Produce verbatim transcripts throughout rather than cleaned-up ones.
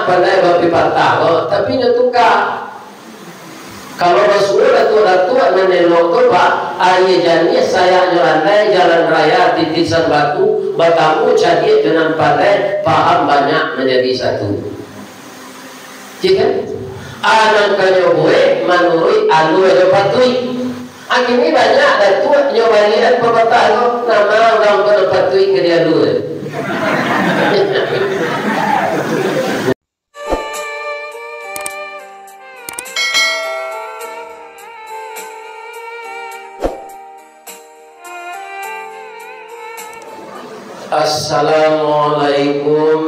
Pandai bapipatah ko, tapi nyo tuka. Kalau basuo datuak-datuak nan elok tu, Pak, aia janiah sayaknyo landai, jalan raya titisan batu, batamu cadiak jo nan pandai, paham banyak manjadi satu. Iyo kan? A nan kanyo buek manuruik alua jo patuik. A kini banyak datuak nyo baliakan papatah ko, nama urang ko nan patuik ka dialua. Assalamualaikum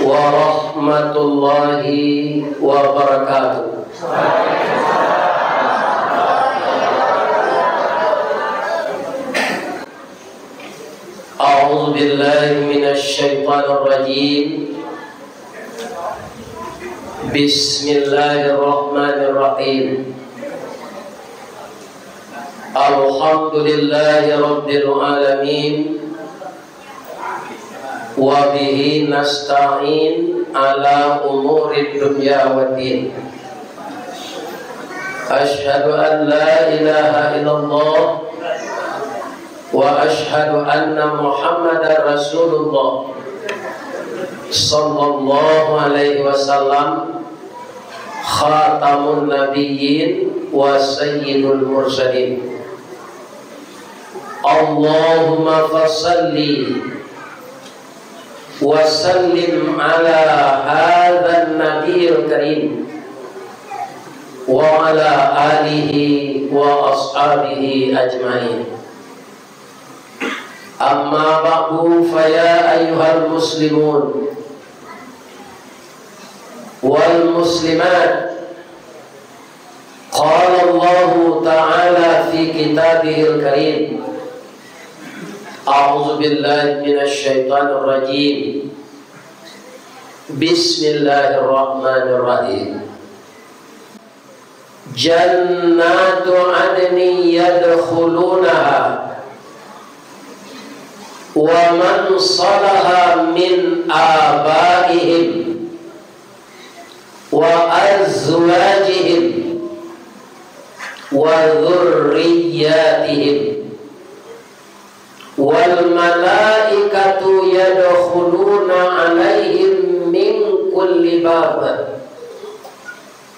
warahmatullahi wabarakatuh. A'udzubillahi minasyaitonirrajim. Bismillahirrahmanirrahim. Alhamdulillahi rabbil alamin. Wa bihi nasta'in ala umurid dunya waddin. Asyhadu an la ilaha illallah wa asyhadu anna Muhammadar Rasulullah sallallahu alaihi wasallam, khatamun nabiyyin wa sayyidul mursalin. Allahumma fasalli wa sallim ala hadzan nabiyil karim wa ala alihi wa ashabihi ajmain. Amma ba'du, fa ya ayyuhal muslimun wal muslimat, qala Allahu ta'ala fi kitabihil karim, a'udzu billahi minasy syaithanir rajim. Bismillahirrahmanirrahim. Jannatu adnin yadkhulunaha wa man salaha min abaihim wa azwajihim wa dzurriyyatihim. Wal malaikatu yadkhuluna alaihim min kulli bab.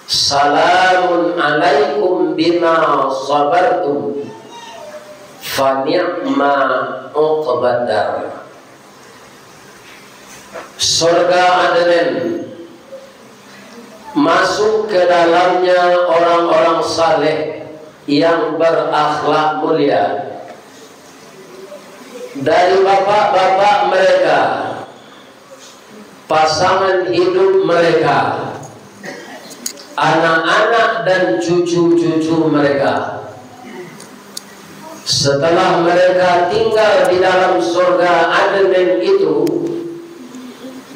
Salamun alaikum bima sabartum. Fa ni'ma uqbad dar. Sorga Aden, masuk ke dalamnya orang-orang saleh yang berakhlak mulia. Dari bapak-bapak mereka, pasangan hidup mereka, anak-anak dan cucu-cucu mereka. Setelah mereka tinggal di dalam sorga Aden itu,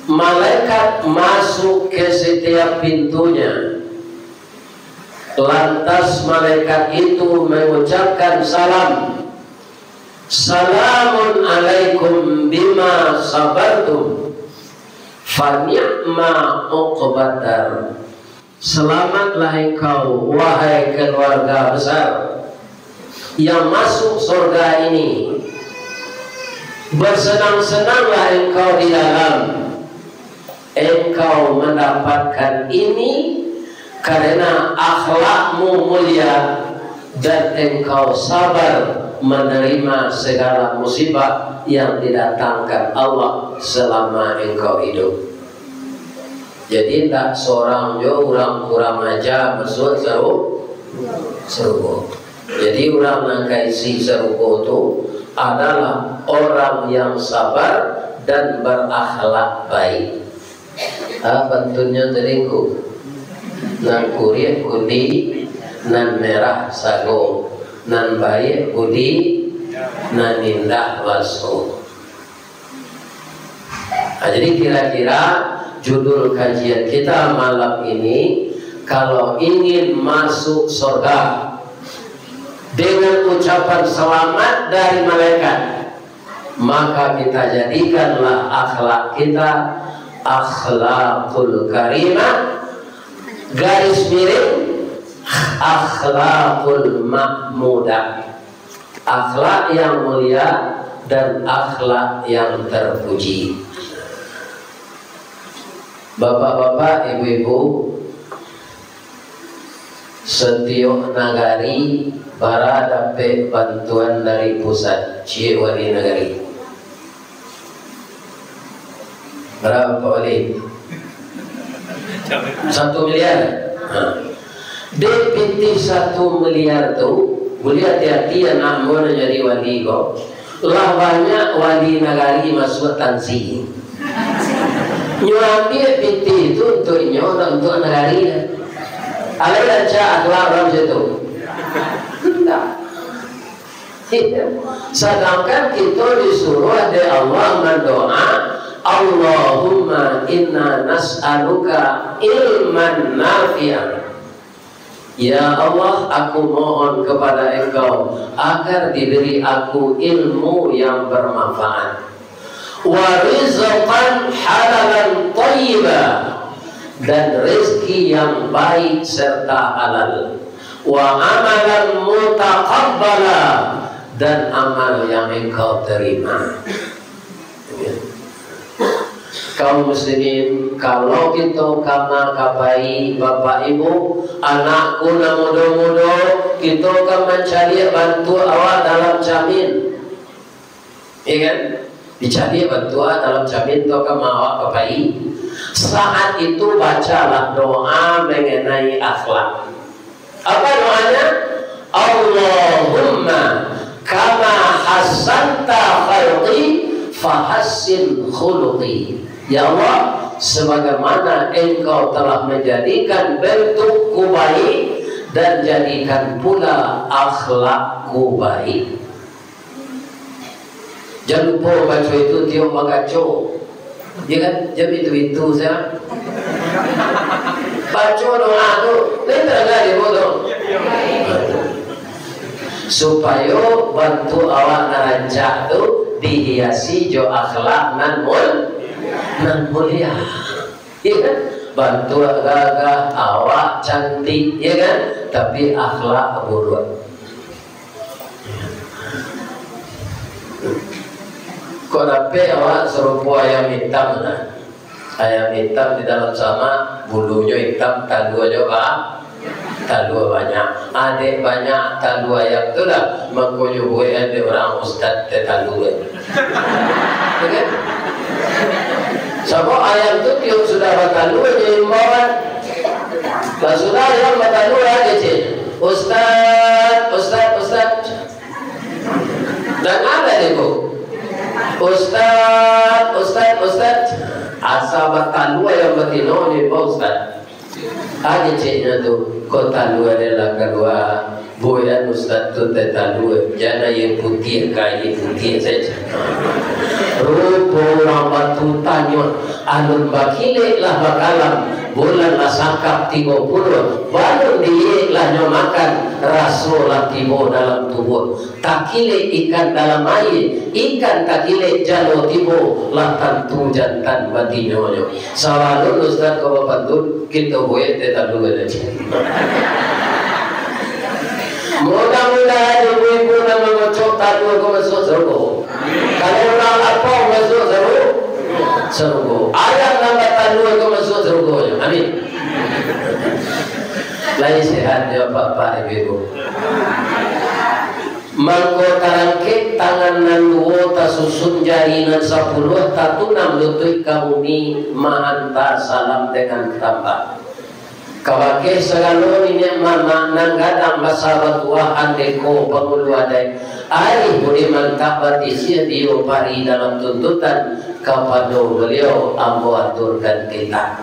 malaikat masuk ke setiap pintunya. Lantas malaikat itu mengucapkan salam, "Salamun alaikum bima sabartum, fa ni'ma uqbad dar." Selamatlah engkau, wahai keluarga besar yang masuk sorga ini. Bersenang-senanglah engkau di dalam. Engkau mendapatkan ini karena akhlakmu mulia dan engkau sabar menerima segala musibah yang didatangkan Allah selama engkau hidup. Jadi, ndak sorang jo urang kurang aja masuak saru-, sarugo. Jadi, urang nan ka isi sarugo tu adalah orang yang sabar dan berakhlak baik. Ah, pantunnyo tadi ngku, nan kuriah kundi, nan merah sago, nan baik budi, nan indah baso. Nah, jadi kira-kira judul kajian kita malam ini, kalau ingin masuk surga dengan ucapan selamat dari malaikat, maka kita jadikanlah akhlak kita Akhlakul karimah, garis miring, akhlakul mahmudah. Akhlak yang mulia dan akhlak yang terpuji. Bapak-bapak, ibu-ibu, setiok nagari bara dapek bantuan dari pusat, ciek wali nagari. Bara, Pak Wali? Satu miliar. Ha. Dek pitih satu miliar tu, buliah hati-hati anak ambo nan jadi wali ko. Lah banyak wali nagari masuak tansi. Nyo ambiak pitih tu untuak inyo, ndak untuak nagari. Alai rancak akhlak urang macam tu? Indak. Sadangkan kito disuruah dek Allah mandoa, "Allahumma inna nas'aluka ilman nafi'an." Ya Allah, aku mohon kepada Engkau agar diberi aku ilmu yang bermanfaat. "Wa rizqan halalan thayyiba," dan rezeki yang baik serta halal. "Wa amalan mutaqabbala," dan amal yang Engkau terima. Kaum muslimin, kalau kito ka ma ka pai, bapak ibu, anakku nan mudo-mudo, kito ka mancaliak bantuak awak dalam camin. Ya kan? Dicaliak bantuak dalam camin tu ka ma awak ka pai. Saat itu bacalah doa mengenai akhlak. Apa doanya? "Allahumma kama hassanta khalqi fahassin khuluqi." Ya Allah, sebagaimana Engkau telah menjadikan bentukku baik, dan jadikan pula akhlakku baik. Jan lupo baco itu tiok bakaco. Ya kan? Jan itu-itu saja. Baco doa tu, lain tarangah di tu. Supayo bantuak awak nan rancak tu dihiasi jo akhlak nan mul-, nan mulia. Ya kan? Bantuak gagah, awak cantik, ya kan? Tapi akhlak buruak. Kok dapek awak sarupo ayam itam nah? Ayam itam di dalam samak, bulunyo itam, taluanyo ba-, talua banyak. Adek banyak talua ayam tu lah, makonyo buek dek urang ustaz teh talua. Ya kan? Sabab ayam tu tiok sudah batalua, nyo imbauan. Lah sudah ayam batalua, kecek, "Ustaz, ustaz, ustaz." Danga lah dek ko. "Ustaz, ustaz, ustaz." Asa batalua ayam batino, nyo imbau ustaz. Ah, keceknyo tu, kok talua dek lah kalua. Buekan ustaz tu teh talua, jan aia putiah ka aia putiah sajo. Rupo urang batu tanyo, alun bakilek lah bakalam, bulan lah sangkap tigo puluah, balun diiek lah nyo makan, raso lah tibo dalam tubuah. Takilek ikan dalam aia, ikan takilek jalo tibo, lah tantu jantan batinonyo. Sabalun ustaz ko bapantun, kito buek teh talua lai. Mudah-mudahan ibu-ibu nan mangocok talua ko masuak sarugo. Kalau urang lapau masuak saru-, sarugo. Ayam nan batalua ko masuak sarugo. Amin. Lai sehat jo apak-apak ibu-ibu. Mangko tarangkek tangan nan duo, tasusun jari nan sapuluah, tatunam lutuik ka bumi, maanta salam dengan tambah. Kabake sagalo niniak mamak nan gadang basa batuah, andeko pangulu adaik, arih budi mantap batisiah, dio pari dalam tuntutan, kapado baliau ambo aturkan titah.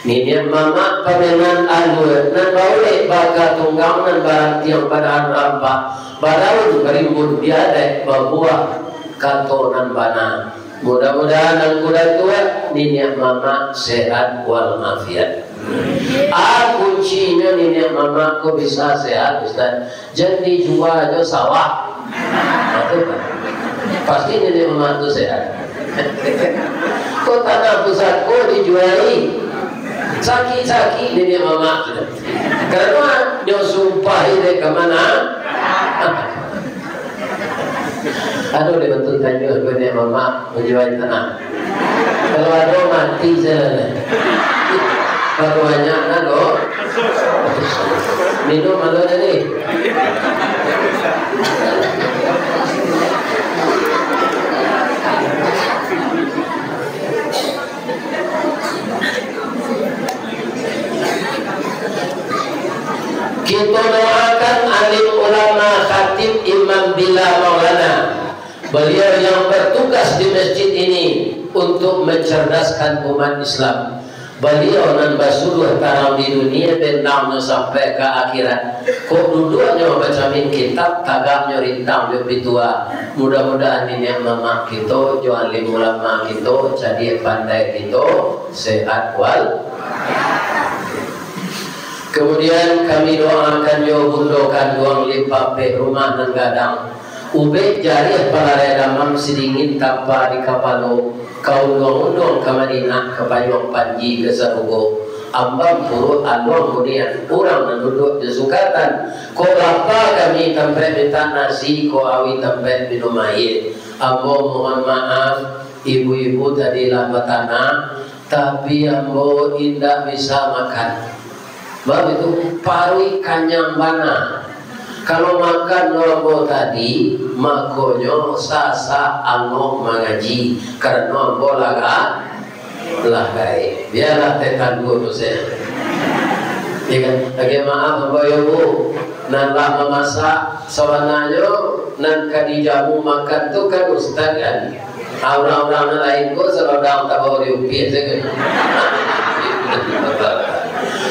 Niniak mamak pamenan alua, nan baulek baka tunggang, nan barantiang badahan rampak, badaun barimbun di adaik babuah, kato nan bana. Mudah-mudahan Angku Datuak, niniak mamak sehat walafiat. A kuncinyo niniak mamak ko bisa sehat, Ustaz. Jan dijua jo sawah. Pasti niniak mamak tu sehat. Ko tanah pusako dijuai. Sakik-sakik niniak mamak tu. Karano nyo sumpahi dek ka mana? Ado dek bantu tanyo ko niniak mamak manjuai tanah. Kalau ado, mati sajo lah. Baru banyak kan, doh. Minum malu tadi. Kito doakan alim ulama, khatib, imam, bila, maulana. Baliau yang bertugas di masjid ini untuk mencerdaskan umat Islam. Baliau nan basuluah tarang di dunia, bendangnyo sampai ka akhirat. Kok duduaknyo bacamin kitab, tagaknyo rintang jo pitua. Mudah-mudahan niniak mamak kito, jo alim ulama kito, cadiak pandai kito, sehat wal. Kemudian kami doakan jo bundo kanduang limpapeh rumah nan gadang. Ubek jariah palareh damam, sidingin tampa di kapalo, ka unduang-unduang ka Madinah, ka payuang panji ka sarugo, ambang puruik aluang bunian, urang nan duduak jo sukatan, kok lapa kami tampek mintak nasi, kok auih tampek minum aia. Ambo mohon maaf, ibu-ibu tadi lah batanak, tapi ambo indak bisa makan. Baitu, paruik kanyang bana. Kalau makan lo ambo tadi, makonyo sasak angok mangaji, karano ambo lah ga-, lah gaek. Bialah tetanggo tu sajo. Ya kan? Agiah maaf ambo yo, Bu. Nan lah mamasak, sabananyo nan ka dijamu makan tu kan ustaz kan? Ah, urang-urang nan lain ko salodang tabao di upiah sajo.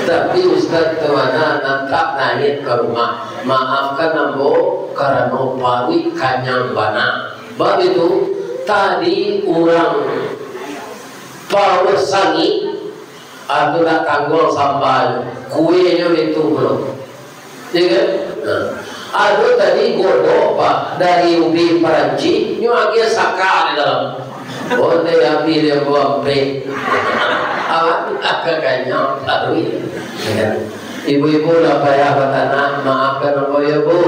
Tapi ustaz tu bana nan tak naik ka rumah. Maafkan ambo karano paruik kanyang bana. Baitu, tadi urang paruik sangik, ah, tu nak tangguang sambanyo, kuenyo itu pulo. Ya kan? Nah. Ado tadi godok, Pak, dari ubi Perancis, nyo agiah saka di dalam. Onde habih dia buang pe. Awak agak kanyang taruih. Ya kan? Ibu-ibu lah payah batanak, maafkan ambo ya, Bu.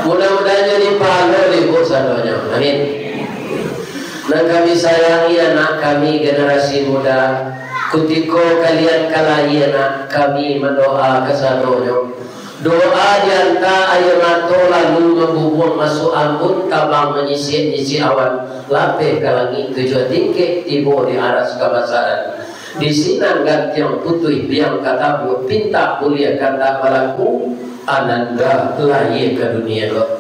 Mudah-mudahan jadi pahala dek Ibu sadonyo. Amin. Nan kami sayangi anak kami generasi muda, kutiko kalian ka lahia nak, kami mandoa kasadonyo. Doa dianta aia mato lalu mambubuang masuak ambun, tabang manyisik-nyisik awan, lapeh ka langik tujuah tingkek, tibo di aras kabasaran. Di sinan gantiang putuih biang katabuak, pintak buliah kandak balaku, ananda lahia ka dunia ko.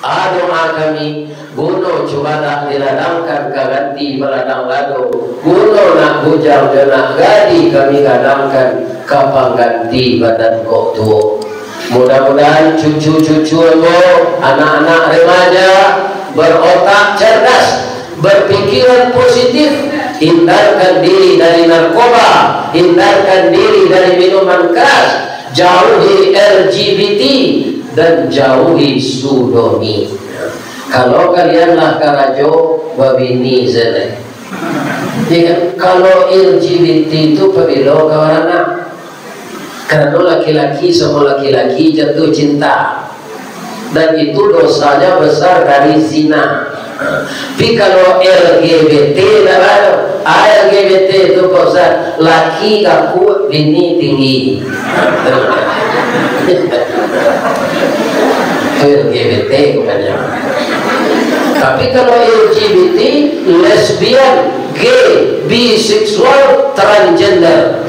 A doa kami, guno cubadak diladangkan ka ganti baladang lado, guno nak bujang jo nak gadih kami gadangkan ka pangganti badan kok tuo. Mudah-mudahan cucu-cucu ambo, anak-anak remaja, berotak cerdas, berpikiran positif, hindarkan diri dari narkoba, hindarkan diri dari minuman keras, jauhi L G B T, dan jauhi sodomi. Kalau kalian lah karajo, babini se lai. Ya kan? Kalau L G B T tu pabilo ka baranak? Karano laki-laki samo laki-laki jatuh cinta. Dan itu dosanya besar dari zina. Tapi kalau L G B T ndak ado. Ah, L G B T itu, Pak Ustaz, laki kaku, bini tinggi. Itu L G B T bukannya. Tapi kalau L G B T, lesbian, gay, biseksual, transgender.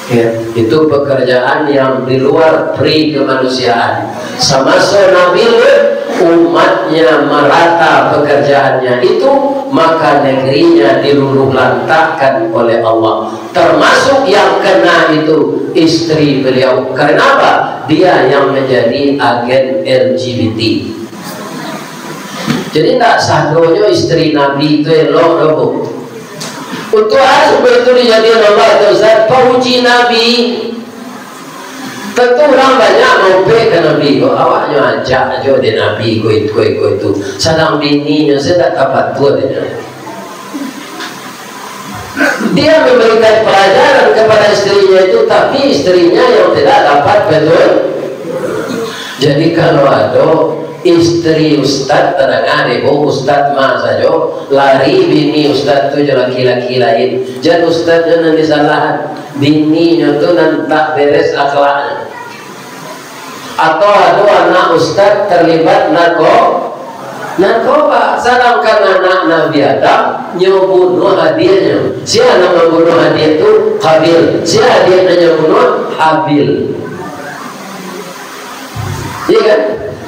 Ya, itu pekerjaan yang di luar pri kemanusiaan. Samaso Nabi Lut, umatnya merata pekerjaannya itu, maka negerinya diluluhlantakkan oleh Allah. Termasuk yang kena itu istri beliau. Karena apa? Dia yang menjadi agen L G B T. Jadi, ndak sadonyo istri Nabi itu elok doh, Bu. Untuak a supayo itu dijadikan Allah tu, Ustaz, pauji Nabi. Tantu urang banyak maupek ka Nabi ko, awaknyo ajak ajo dek Nabi ko, iko, iko, itu. Sadang bininyo se ndak tapatuah dek Nabi. Dia memberikan pelajaran kepada istrinya itu, tapi istrinya yang tidak dapat petunjuk. Jadi, kalau ada istri ustaz, tadanga dek ustaz mah sajo, lari bini ustaz tu jo laki-laki lain. Jan ustaz jo nan disalahan, bininyo tu nan tak beres akhlaknyo. Atau ado anak ustaz terlibat narko-, narkoba, sadangkan anak Nabi Adam nyo bunuh adiaknyo. Sia nan mambunuh adiak tu? Qabil. Sia adiak nan nyo bunuh? Habil. Iya kan?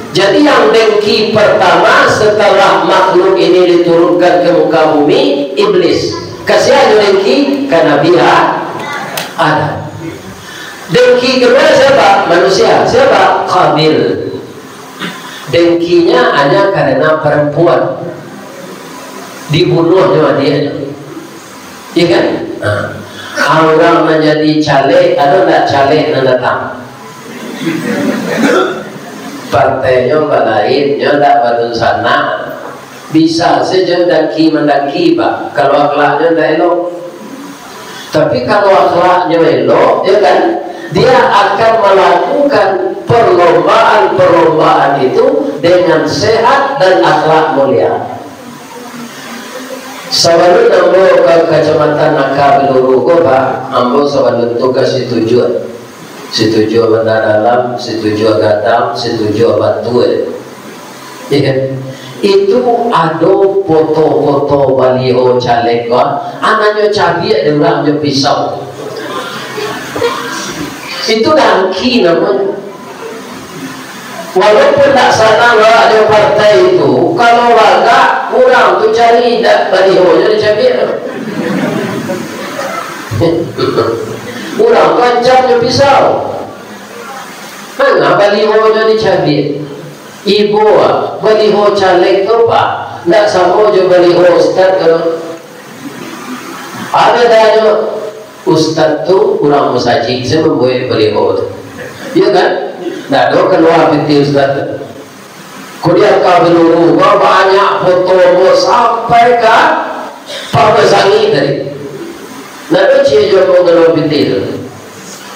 Jadi, yang dengki pertama setelah makhluk ini diturunkan ke muka bumi, iblis. Ka sia nyo dengki? Ka Nabi A-, Adam. Dengki kedua siapa? Manusia. Siapa? Qabil. Dengkinya hanya karena perempuan. Dibunuhnyo adiaknyo. Iya kan? Nah, urang nan jadi caleg, ado ndak caleg nan datang? Partainyo balain, nyo ndak badunsanak. Bisa sajo daki mandaki, Pak, kalau akhlaknyo ndak elok. Tapi kalau akhlaknyo elok, ya kan, dia akan melakukan perlombaan-perlombaan itu dengan sehat dan akhlak mulia. Sabalun ambo ka Kacamatan Naka Biluru ko, Pak, ambo sabalun tu ka Situjuah. Situjuah Banda Dalam, Situjuah Gadang, Situjuah Batu, eh. Iya kan? Itu ado foto-foto baliho caleg ko, anaknyo cabiak dek urang jo pisau. Itu dangki namonyo. Walaupun ndak sanang awak jo partai itu, kalau lagak, urang tu cari dak balihonyo dicabiak. Urang tu ancam jo pisau. Mana balihonyo dicabiak? Ibo, ah, baliho caleg tu, Pak, ndak samo jo baliho ustaz tu. Ado danyo, ustaz tu urang musajik, sia mambuek baliho tu. Iya kan? Ndak ado kalua pitih ustaz tu. Kudian ka Biluru, ba-, banyak foto ambo sampai ka Pamasangi tadi. Ndak ado ciek jo ambo kalua pitih tu.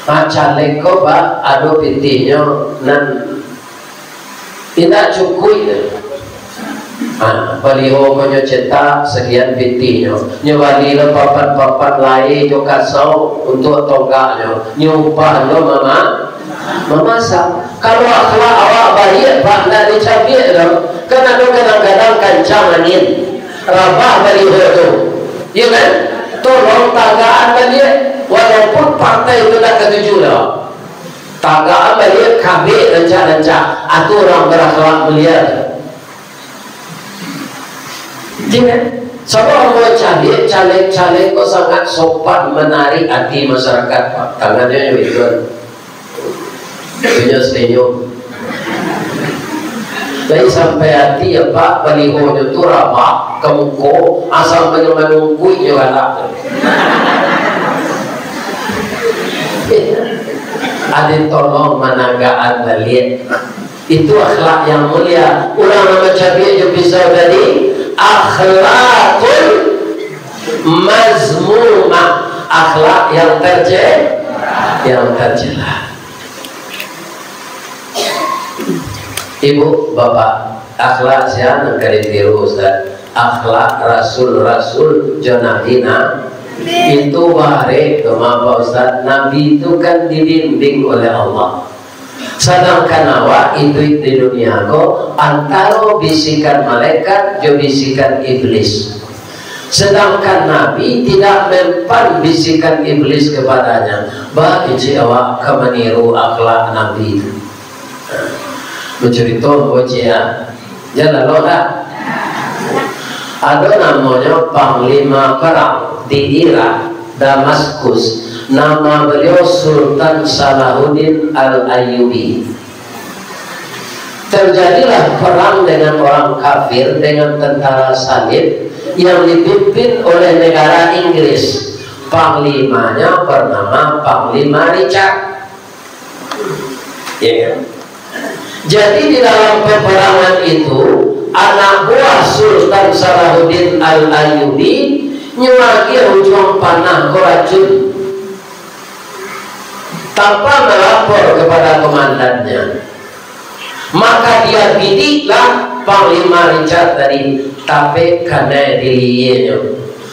Ah, caleg ko, Pak, ado pitihnyo nan indak cukuik tu. Ha, baliho ko nyo cetak sakian pitihnyo. Nyo bali lo papan-papan lai jo kasau untuak tonggaknyo. Nyo upah lo mama-, mamasak. Kalau akhlak awak baiak, Pak, ndak dicabiak doh. Kan ado kadang-kadang kancang angin, rabah baliho tu. Iyo kan? Tolong tagakan baliak, walaupun partai tu ndak katuju doh. Tagakan baliak, kabek rancak-rancak. Atu urang barakhlak mulia tu. Iyo kan? Sabab ambo caliak, caleg-caleg ko sangat sopan, manarik ati masyarakat, Pak. Tangannyo jo itu. Inyo senyum. Tapi sampai ati, ya, Pak, balihonyo tu rabah ka muko, asa manu-, manungkuik nyo galak tu. Ado tolong managakan baliak. Itu akhlak yang mulia. Urang nan bacabiak jo pisau tadi, akhlakun mazmumah, akhlak yang terce-, yang tercela. Ibu, Bapak, akhlak sia nan ka ditiru, Ustaz? Akhlak rasul-rasul jo nabi na-, itu barek tu mah, Pak Ustaz. Nabi itu kan dibimbing oleh Allah. Sadangkan awak iduik di dunia ko, antaro bisikan malaikat jo bisikan iblis. Sedangkan Nabi tidak mempan bisikan iblis kepadanya. Ba, kecek awak ka maniru akhlak Nabi tu. Bacurito ko, ciek, ah. Jan lalok dah. Ado namonyo panglima perang di Irak, Damaskus. Nama beliau Sultan Salahuddin Al-Ayyubi. Terjadilah perang dengan orang kafir, dengan tentara salib yang dipimpin oleh negara Inggris. Panglimanya bernama Panglima Richard. Ya kan? Jadi, di dalam peperangan itu, anak buah Sultan Salahuddin Al-Ayyubi Nyo agiah ujuang panah ko racun. Tanpa melapor kepada komandannya, maka dia bidiklah Panglima Richard tadi, tapek kanai di lienyo.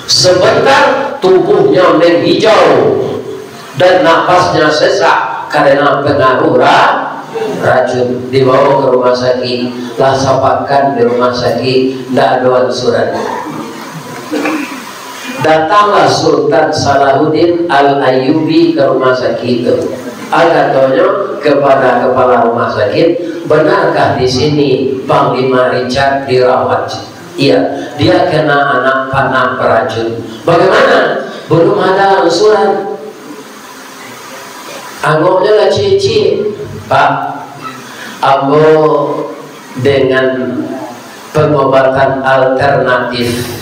Sebentar tubuhnya menghijau dan napasnya sesak karena pengaruh ra-, racun. Dibawa ke rumah sakit, lah sapakan di rumah sakit, ndak ado ansuran. Datanglah Sultan Salahuddin Al-Ayyubi ke rumah sakit itu. Ah, katonyo kepada kepala rumah sakit, "Benarkah di sini Panglima Richard dirawat?" "Iya, dia kena anak panah beracun." "Bagaimana?" "Belum ada ansuran." Angoknyo lah ciek-ciek, "Pak, ambo dengan pengobatan alternatif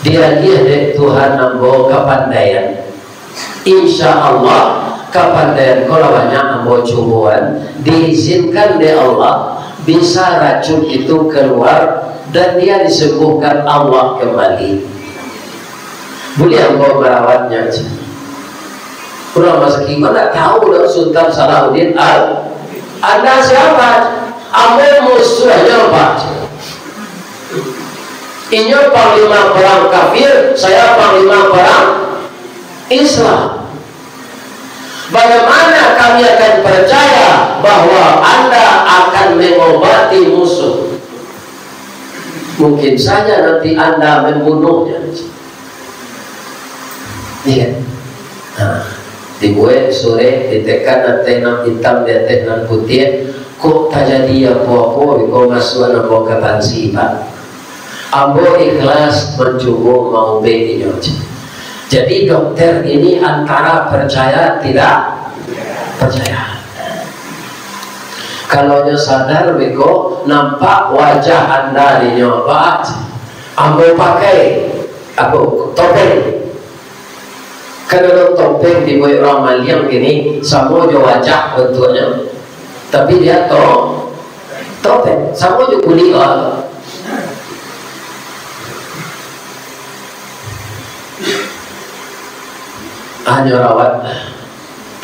diagiah dek Tuhan ambo kapandaian. Insya Allah, kapandaian ko lah banyak ambo cuboan, diizinkan dek Allah, bisa racun itu keluar dan dia disembuhkan Allah kembali. Buliah ambo merawatnya." Urang rumah sakik ko ndak tahu doh Sultan Salahuddin Al-, "Anda siapa?" "Ambo musuahnyo, Pak. Inyo panglima perang kafir, saya panglima perang Islam. Bagaimana kami akan percaya bahwa Anda akan mengobati musuh? Mungkin saja nanti Anda membunuhnya." Iya. Nah, dibuek surek, ditekan ateh nan itam di ateh nan putiah, "Kok tajadi apo-apo, iko masuak ambo ka tansi, Pak. Ambo ikhlas mancubo maubek inyo." Jadi, dokter ini antara percaya tidak percaya. Kalau nyo sadar, beko nampak wajah anda di nyo, Pak, ambo pakai, apo, topeng. Kan ado topeng dibuek urang maliang kini, samo jo wajah bentuknyo. Tapi dia to-, topeng, samo jo kulik urang. Hanyo rawat.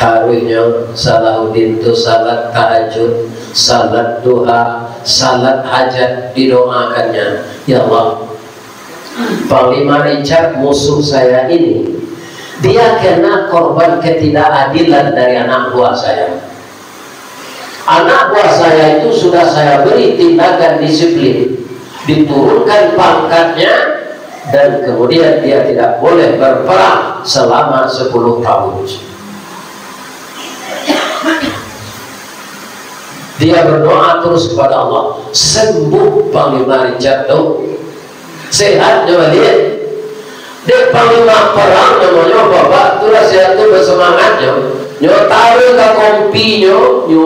Taruihnyo Salahuddin tu salat tahajud, salat duha, salat hajat, didoakannyo, "Ya Allah, Panglima Richard, musuh saya ini, dia kena korban ketidakadilan dari anak buah saya. Anak buah saya itu sudah saya beri tindakan disiplin, diturunkan pangkatnya, dan kemudian dia tidak boleh berperang selama sepuluh tahun." Dia berdoa terus kepada Allah, sembuh Panglima Richard tu. Sehat nyo baliak. Dek panglima perang namonyo, Bapak, tu lah sehat tu, bersemangat nyo. Nyo taruih ka kompinyo, nyo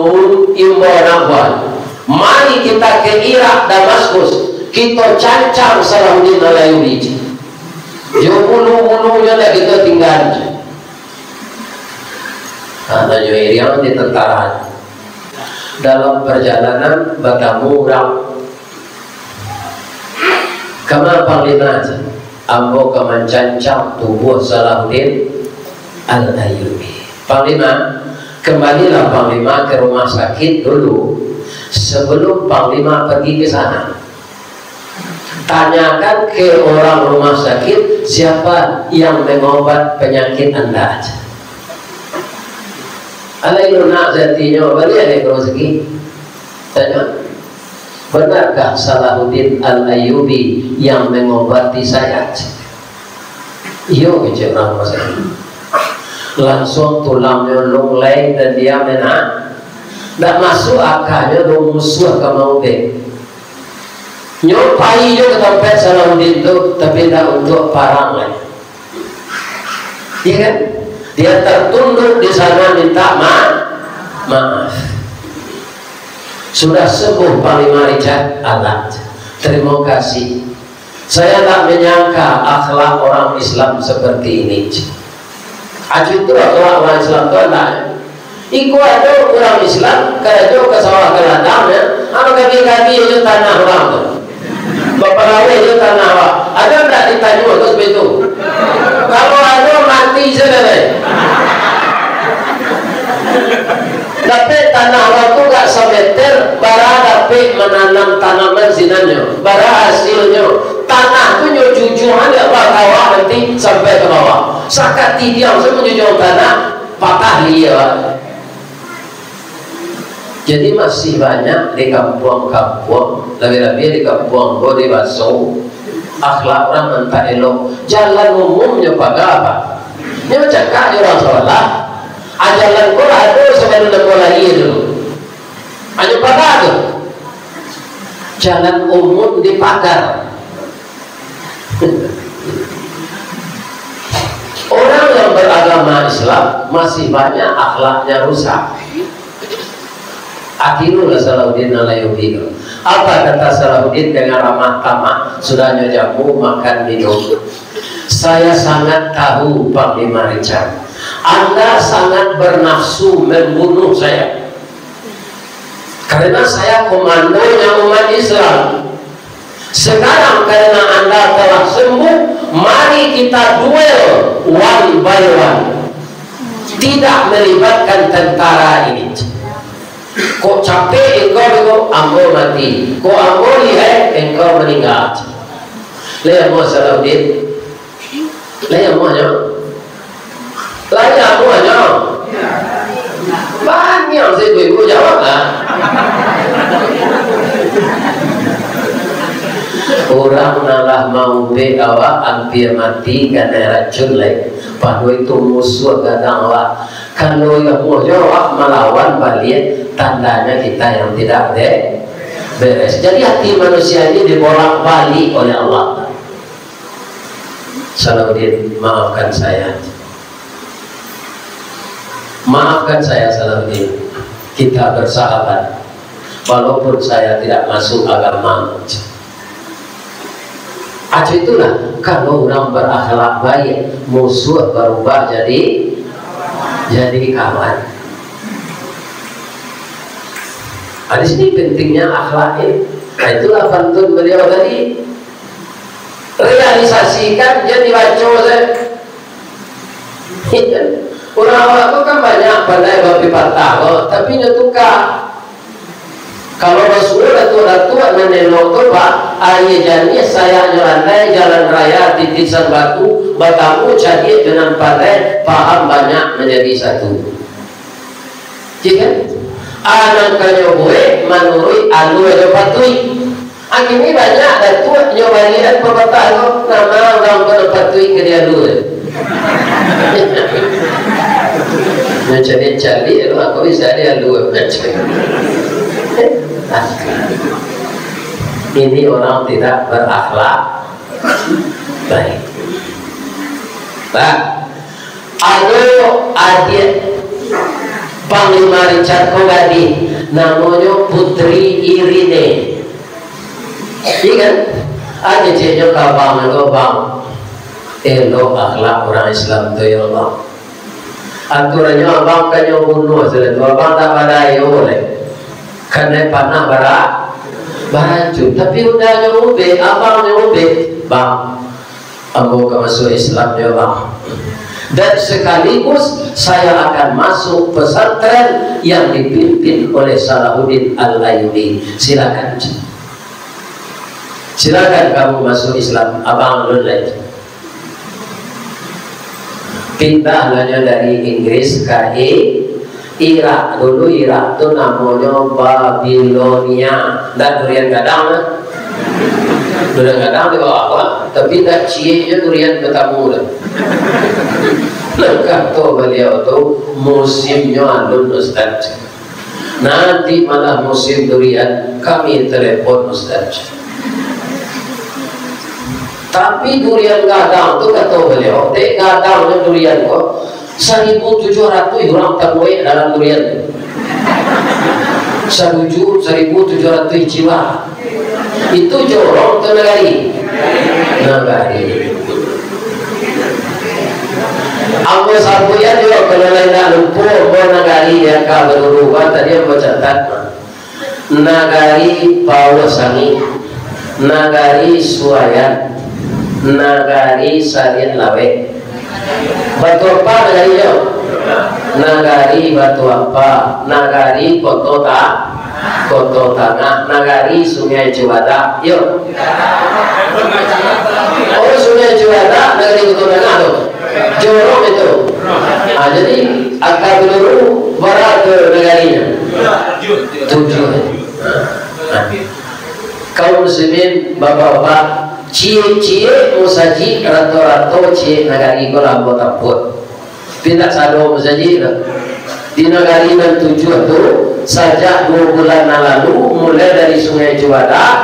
imbau anak buah, "Mari kita ke Irak, Damaskus, kito cancang Salahuddin Al-Ayyubi jo bulu-bulunyo, ndak kito tinggaan." Nah, nyo iriang di tentara. Dalam perjalanan batamu urang, "Kama Panglima?" "Ambo ka mancancang tubuah Salahuddin Al-Ayyubi." "Panglima, kembalilah Panglima ke rumah sakit dulu, sebelum Panglima pergi ke sana. Tanyakan ke orang rumah sakit siapa yang mengobat penyakit anda." Alai lunak satinyo, baliak dek rumah sakit. Tanyo, "Benarkah Salahuddin Al-Ayyubi yang mengobati saya?" "Iyo," kecek urang rumah sakit. Langsuang tulangnyo lunglai dan dia mena-, ndak masuak akanyo doh musuah ka maubek. Nyo pai jo ka tampek Salahuddin tu, tapi ndak untuak parang lai. Iya kan? Dia tertunduk di sana minta ma-, maaf. Sudah sembuh Panglima Richard, alah. Terima kasih. Saya tak menyangka akhlak orang Islam seperti ini. Acu tu akhlak orang Islam tu anak. Iko ado urang Islam, karajo ka sawah ka ladang, ya. Anu kaki-kaki jo tanah urang tu. Baparaweh jo tanah awak. Ado ndak ditanyo tu seperti tu? Nan tanaman sinannyo, bara hasilnyo, tanah tu nyo jujuang dek bakawa nanti sampai ka bawah. Sakatidiang sajo manjujuang tanah, patah lia, Pak. Jadi masih banyak di kampuang-kampuang, labiah-labiah di kampuang ambo di Baso, akhlak urang nan tak elok. Jalan umumnyo paga, Pak. Nyo cakak jo urang sabalah. Ah, jalan ko lah ado sabalun ambo lahia dulu. Hanyo paga tu. Jalan umum dipagar. Orang yang beragama Islam masih banyak akhlaknya rusak. Atirulah Salahuddin Al-Ayyubi. Apa kata Salahuddin dengan ramah tamah, sudahnyo jamu, makan, minum? "Saya sangat tahu, Panglima Richard. Anda sangat bernafsu membunuh saya. Karena saya komandonya umat Islam. Sekarang karena Anda telah sembuh, mari kita duel one by one. Tidak melibatkan tentara ini. Kok capek engkau, engkau, ambo mati. Kok ambo lihai, engkau meninggal." Lai amuah Salahuddin? Lai amuahnyo? Lai amuahnyo? Baniang se ibu-ibu jawab lah. Urang nan lah maubek awak ampia mati kanai racun lai. Pado itu musuah gadang awak. Kalau amuahnyo awak malawan baliak, tandanya kita yang tidak be-, beres. Jadi hati manusia ini dibolak-balik oleh Allah. Salahuddin, maafkan saya. Maafkan saya, Salahuddin. Kita bersahabat. Walaupun saya tidak masuk agama. Aco itulah, kalau urang berakhlak baik, musuh barubah jadi, jadi kawan. Nah, di sini pentingnya akhlak ini. Nah, itulah pantun beliau tadi. Realisasikan, jan dibaco sajo. Urang awak tu kan banyak pandai bapipatah ko, tapi nyo tukar. Kalau basuo datuak-datuak nan elok tu, Pak, aia janiah sayaknyo landai, jalan raya titisan batu, batamu cadiak jo nan pandai, paham banyak manjadi satu. Iyo kan? A nan kanyo buek manuruik alua jo patuik. A kini banyak datuak nyo baliakan papatah ko, nama urang ko nan patuik ka dialua. Nyo caliak-caliak tu, a ko bisa dialua. Ini orang tidak berakhlak baik. Nah, ado adiak Panglima Richard ko gadih, namonyo Putri Irine. Iyo kan? A keceknyo ka abang ko, "Bang, elok akhlak urang Islam tu, yo, Bang. Aturannyo abang kanyo bunuah sudah tu, abang tak badayo lai. Kanai panah bara-, baracun. Tapi udahnyo ubek, abangnyo ubek, Bang, ambo ka masuak Islam, yo, Bang. Dan sekaligus saya akan masuk pesantren yang dipimpin oleh Salahuddin Al-Ayyubi. Silakan. Silakan kamu masuk Islam, abang alun lai." Pindah lah nyo dari Inggris ka I-, Irak. Dulu Irak tu namonyo Babilonia. Ndak durian gadang lah. Durian gadang di bawah, Pak. Tapi ndak ciek jo durian batamu tu. Nah, kato baliau tu, "Musimnyo alun, Ustaz. Nanti malah musim durian, kami telepon, Ustaz." Tapi durian gadang tu, kato baliau, dek gadangnyo durian ko, saribu tujuah ratuih urang tabuek dalam durian tu. Saruju saribu tujuah ratuih jiwa. Itu jorong tu nagari. Nagari. Ambo sabuikan juo, kalau lain nak lupo, ambo nagari di angka baluru, bah, tadi ambo catat. Nagari Pauah Sangik, Nagari Suayan, Nagari Sariak Laweh. Batu Ampah nagarinyo? Nagari Batu Ampah, Nagari Koto Ta-, Koto Tangah, nagari Sungai Cubadak. Yo. Oh, Sungai Cubadak, nagari Koto Tangah tu. Jorong itu. Ah, jadi, angka peluru bara tu nagarinyo? Tujuah. Ah. Kaum muslimin, bapak-bapak, ciek-ciek musajik, rato-rato ciek nagari ko lah ambo tampuah. Tapi indak sado musajik tu. Di nagari nan tujuah tu, sajak duo bulan nan lalu, mulai dari Sungai Cubadak,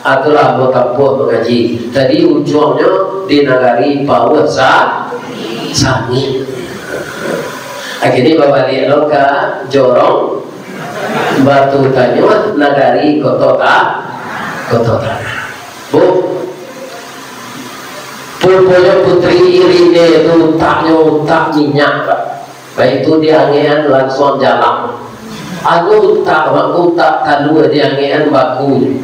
ah, tu lah ambo tampuah mangaji. Tadi ujuangnyo di nagari Pauah Sa-, Sangih. Akhirnyo babaliak lo ka Jorong Batu Tanyuah, nagari Koto Ta-, Koto Tangah. Bu, pupunnyo Putri Irine tu utaknyo utak minyak, Pak. Baitu diangekan langsuang jalang. Anu utak, Pak, utak talua diangekan baku.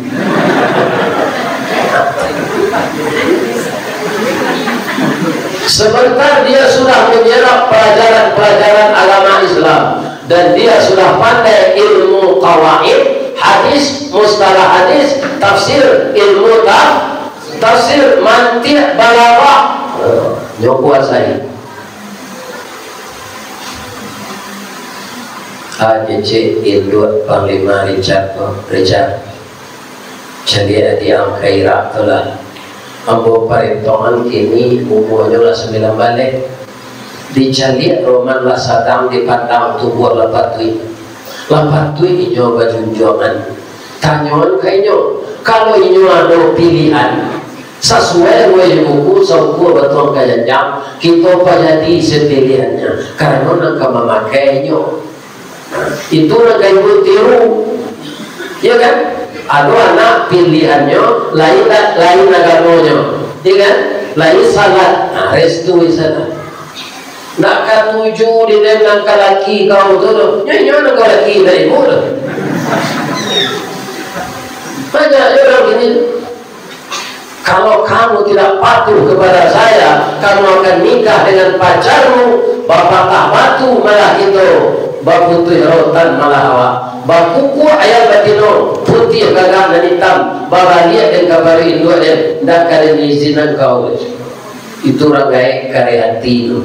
Sebentar dia sudah menyerap pelajaran-pelajaran agama Islam. Dan dia sudah pandai ilmu qawaid hadis, mustalah hadis, tafsir, ilmu taf-, tafsir, mantiq, balaghah. Nyo kuasai. Ah, kecek induak Panglima Richard tu, Richard. Caliak di ang ka Irak tu lah. Ambo parentongan kini umuanyo lah sambilan baleh. Dicaliak roman lah sadang, dipandang tubuah lah patuik. Lah patuik inyo bajunjuangan. Tanyoan ka inyo, kalau inyo ado pilihan, sasuai ruweh buku, saukua batuang ka janjang, kito pajadi sapilihannya, karano nan ka mamakai inyo. Itu nan ka ibu tiru. Ya kan? Ado anak pilihannyo lain, lain agamonyo. Ya kan? Lain salat. Nah, restu di sana. Ndak katuju di den nan ka laki kau tu doh. Nyo, nyo nan ka laki dari ibu tu. Banyak je urang gini. Kalau kamu tidak patuh kepada saya, kamu akan nikah dengan pacarmu, bapatah batu malah kito, baputuih rotan malah awak, bakukuak ayam batino, putiah gagak nan itam, babaliak den ka paruik induak den, ndak ka den izinan kau. Itu urang gaek kareh ati tu.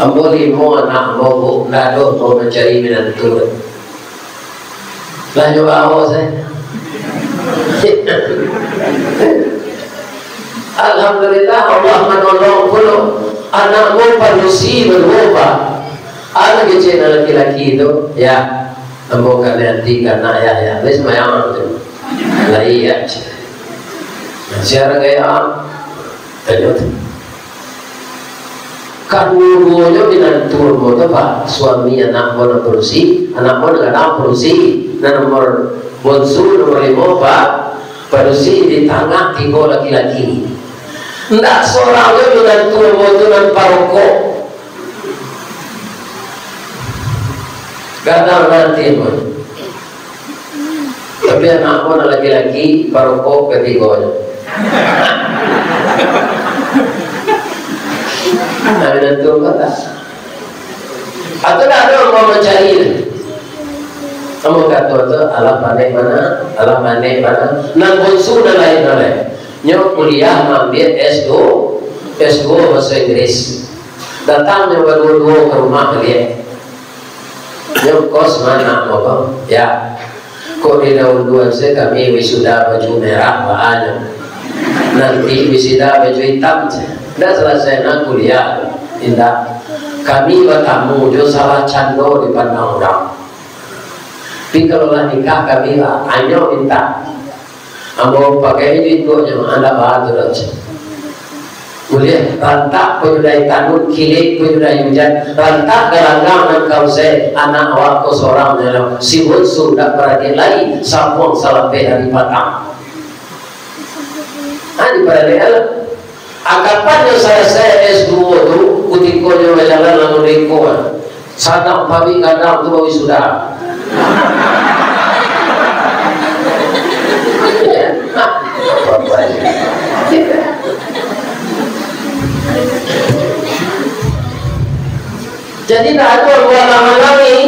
Ambo limo anak ambo, Bu, ndak ado ambo mancari minantu. Lah nyo bawo sajo. Alhamdulillah, Allah manolong pulo. Anak ambo padusi baduo, Pak. Anak kecil nan laki-laki tu, ya, ambo kanai ati ka anak, ya, ya. Lai sumbayang tu. Lai, ya. Siaran gaya. Tanyo tu. Kaduo-duonyo minantu ambo tu, Pak. Suami anak ambo nan padusi, anak ambo nan gadang padusi, nan nomor bonsu, nomor limo, Pak. Padusi di tangah, tigo laki-laki. Ndak sorang juo minantu ambo tu nan parokok. Gadang nan ati ambo. Tapi anak ambo nan laki-laki, parokok katigonyo. Nah, minantu ambo tu. Atau ndak ado ambo mancari. Ambo kato tu, alah pandai bana, alah pandai bana. Nan bonsu nan lain, nan lain. Nyo kuliah maambiak S duo, S duo bahaso Inggris. Datang nyo baduo-duo ka rumah baliak. Nyo kos ma anak ambo ko? Ya. Kok didahuluan se kami wisuda baju merah, baa nyo. Nanti wisuda baju itam se. Ndak salasai nan kuliah. Indak. Kami batamu jo salah cando dipandang urang. Tapi kalau lah nikah kami lah, anyo mintak. Ambo pakai induaknyo, andak baa tu doh. Buliah rantak panyudahi tanun, kilik panyudahi ujan, rantak galanggang nan ka usai, anak awak ko sorang nyo, si bonsu ndak baradiak lai, sambuang salapeh ari patang. Ha, diparadiak lah. A, kapan nyo salasai S duo tu, kutiko nyo bajalan lamun deko, sadang pabik gadang tu bawisuda. Jadi, ndak ado halang-halangi.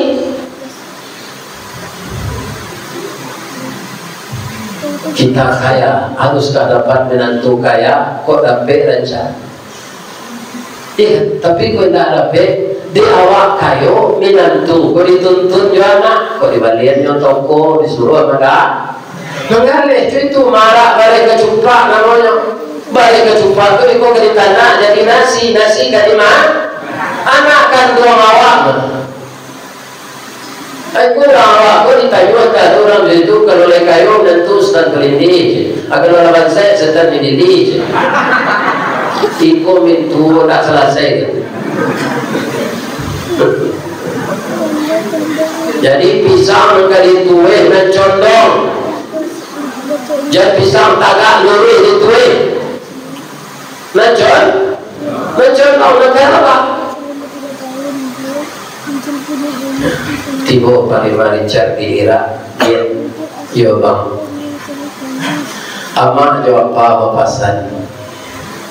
Kita kaya, haruskah dapat minantu kaya, kok dapek rancak? Eh, tapi kok indak dapek, dek awak kayo, minantu kok dituntun jo anak, kok dibalian nyo toko, disuruah mangga-, manggaleh, tu itu marak bareh kacupak namonyo. Bareh kacupak tu iko ka ditanak jadi nasi, nasi ka dima-, anak kanduang awak. Ai, kurang awak ko ditanyo ka urang di situ, kalau lai kayo, minantu Ustaz Kalindi je. Ah, kalau lah bansaik, Setan Midili je. Iko mintuo ndak salasai tu. Jadi, pisang nan ka ditueh nan condong. Jan pisang tagak luruih ditueh. Nan con-, nan condong, nan kaya apo? Tibo Panglima Richard di Irak. Iyo, iyo, Bang. Amak jo apa bapasan.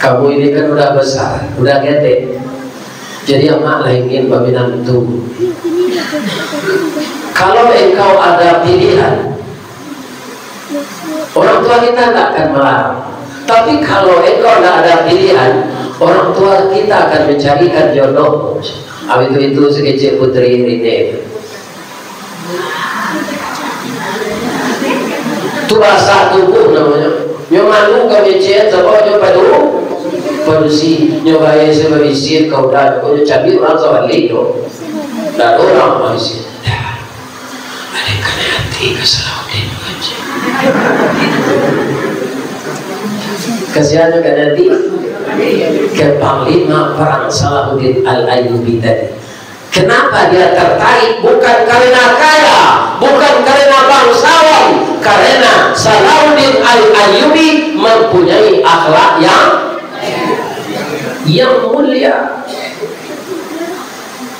Kamu ini kan udah besar, udah gede. Jadi amak lah ingin baminantu. Kalau engkau ada pilihan, orang tua kita tidak akan melarang. Tapi kalau engkau tidak ada pilihan, orang tua kita akan mencarikan jodoh. Abis itu, itu si kecil Putri Rine. Tu basah tubuh namonyo. Nyo malu ka mecet, sabab nyo padu-, padusi. Nyo bae se babisin ka udah, nyo cabiak urang sabalik nyo. Ndak ado urang babisin. Ado kanai ati ka Salahuddin tu, anjing. Kasihan nyo kanai ati ka Panglima Perang Salahuddin Al-Ayyubi tadi. Kenapa dia tertarik? Bukan karena kaya, bukan karena bangsawan, karena Salahuddin Al-Ayyubi mempunyai akhlak yang, yang mulia,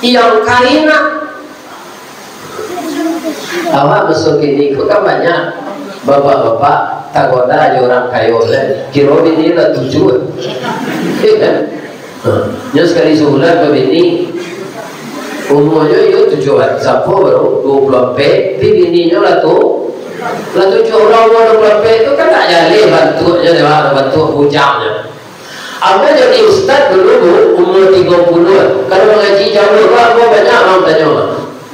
yang karimah. Awak masuak kini ko kan banyak bapak-bapak tagoda jo urang kayo, kan? Kiro bini lah tujuah. Iya kan? Nah, nyo sakali sabulan babini, umuanyo iyo tujuah, sapo baru duo puluah ampek, tapi bininyo lah tu, lah tujuah. Urang umua duo puluah ampek tu kan tak jaleh bantuaknyo, dek awak, bantuak bujangnyo. Ambo jadi ustad dulu, Bu, umua tigo puluah. Kalau mangaji jauah, Bu, ambo banyak urang tanyo,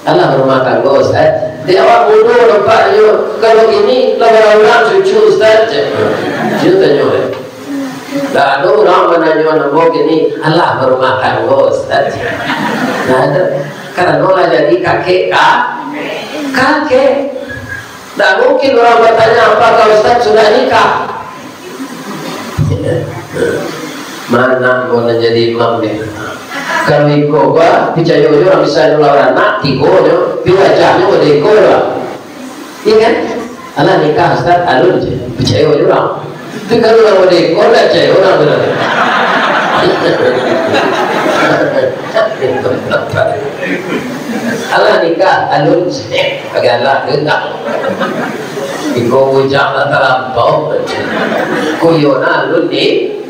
"Alah barumah tanggo, Ustad?" Dek awak mudo nampaknyo. Kalau kini, lah bara urang cucu, Ustad? Cek. Iyo tanyo, eh. Lah, ado urang mananyo ambo kini, "Alah barumah tanggo, Ustad?" Nah, itu. Karano lah jadi kakek, ka-, kakek. Ndak mungkin urang batanya, "Apakah Ustaz sudah nikah?" Mana ambo nan jadi imam ni? Kalau iko gua, picayo jo urang bisa nyo lah baranak, tigo nyo, pi wajahnyo gede iko lah. Iya kan? "Alah nikah, Ustaz," alun je. Picayo jo urang. Tapi kalau urang gede iko, ndak picayo urang tu. "Alah nikah, alun." Galak tu tak. Iko bujang lah talampau. Kuyo nah alun ni.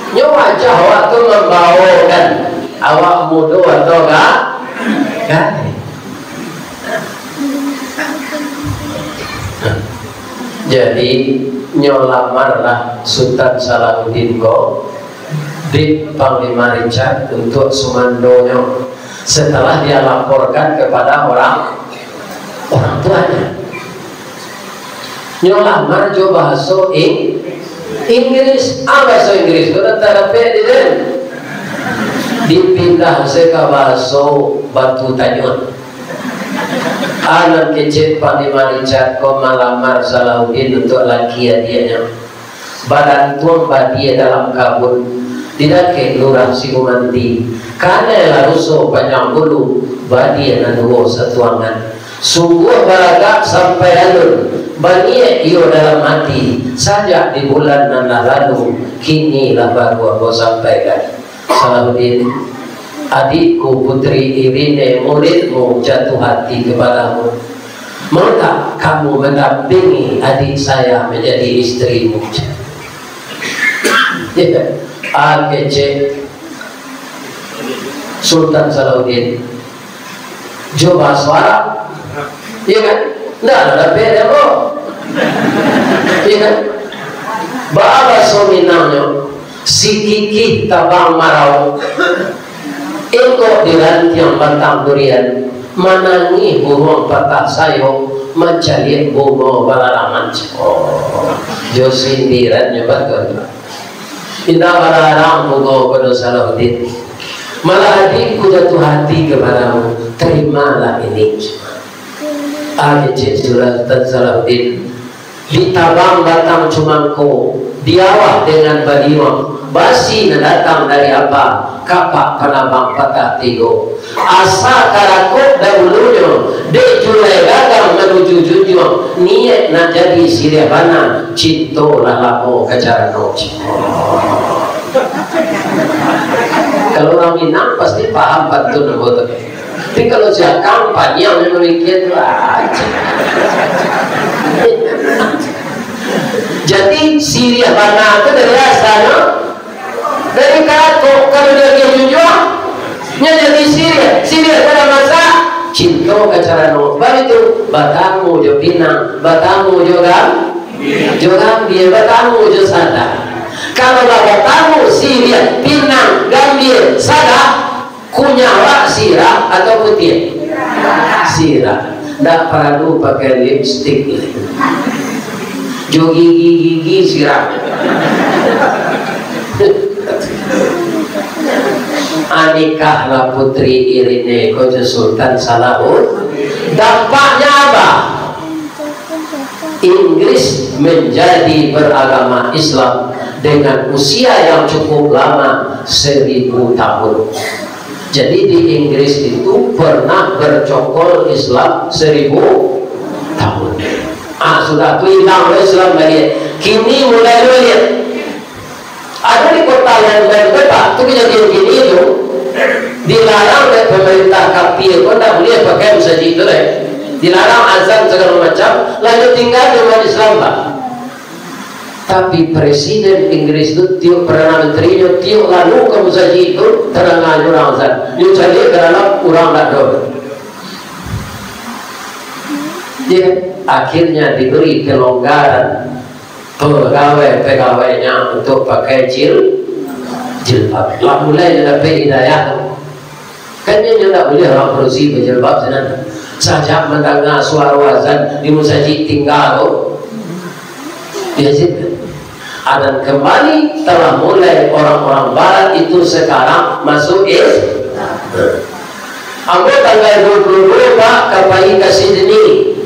Nyo wajah awak tu mambaokan awak mudo atau ga-, gadih. Jadi, nyo lamarlah Sultan Salahuddin ko di Panglima Richard untuak sumandonyo, setelah dia laporkan kepada orang, orang tuanya. Nyo lamar jo bahaso Ing-, Inggris. Ah, bahaso Inggris tu nan tarapek di den. Dipindah se ka bahaso Batu Tanyuang. Ah, nan kecek Panglima Richard ko malamar Salahuddin untuak laki adiaknyo. Bagantuang badia dalam kabun, di dakek Lurah Sigumanti. Kanai lah ruso panjang bulu, badia nan duo satuangan. Sungguah baragak sampai alun, baniaik iyo dalam ati, sajak di bulan nan lah lalu, kini lah baru ambo sampaikan. Salahuddin, adikku Putri Irine, muridmu, jatuh hati kepadamu. Maukah kamu mendampingi adik saya menjadi istrimu? Ah, kecek Sultan Salahuddin. Jo bahaso Arab. Iya kan? Ndak lah dapek dek ambo. Iya kan? Baa baso Minangnyo, sikikih tabang marauik, ingkok di rantiang batang durian, manangih buruang patah sayok, mancaliak bungo balarangan. Oh, jo sindirannyo batua. Indak balarang bungo pado Salahuddin. Malah adikku jatuah hati kepadamu, terimalah ini. Ah, kecek Sultan Salahuddin. Ditabang batang cumangko, diawah dengan baliuang, basi nan datang dari apa, kapak panabang patah tigo. Asa karakok dahulunyo, dek julai gagang manuju junjuang, niaik nak jadi siriah bana, cinto lah lamo ka carano. Kalau urang Minang pasti paham pantun ambo tu. Tapi kalau si Akang paniang memang mikir tu aja. Jadi siriah bana tu dari asalnyo dari karakok, kalau dia agiah junjuang, nyo jadi siriah. Siriah pada masak, cinto ka carano. Baitu, batamu jo pinang, batamu jo gam-, jo gambia, batamu jo sadah. Kalau lah batamu siriah, pinang, gambia, sadah, kunyah awak sirah atau putiah? Sirah. Ndak paralu pakai lipstik lai. Jo gigi-gigi sirah. Anikahlah Putri Irene ko jo Sultan Salahuddin. Dampaknya apa? Inggris menjadi beragama Islam dengan usia yang cukup lama, seribu tahun. Jadi di Inggris itu pernah bercokol Islam seribu tahun. Ah, sudah tu hilang Islam baliak. Kini mulai baliak. Ado di kota London tu, Pak, tu kejadian kini tu, dilarang dek pemerintah kapia ko ndak buliah pakai masajik tu deh. Dilarang azan segala macam, lanjut tinggal di umat Islam, Pak. Tapi presiden Inggris tu, tiok perdana menterinyo, tiok lalu ka masajik tu, tadanga urang azan. Nyo caliak ka dalam, urang ndak ado. Ya, akhirnya diberi kelonggaran pegawai-pegawainyo untuk pakai jil-, jilbab. Lah mulai nyo dapek hidayah tu. Kan nyo ndak buliah urang padusi bajilbab sinan. Sajak mandanga suaro azan di musajik tingga tu. Ya, sih. Dan kembali telah mulai orang-orang barat itu sekarang masuk Is-, Ambo tanggal dua puluh dua, Pak, ka pai ka Sydney.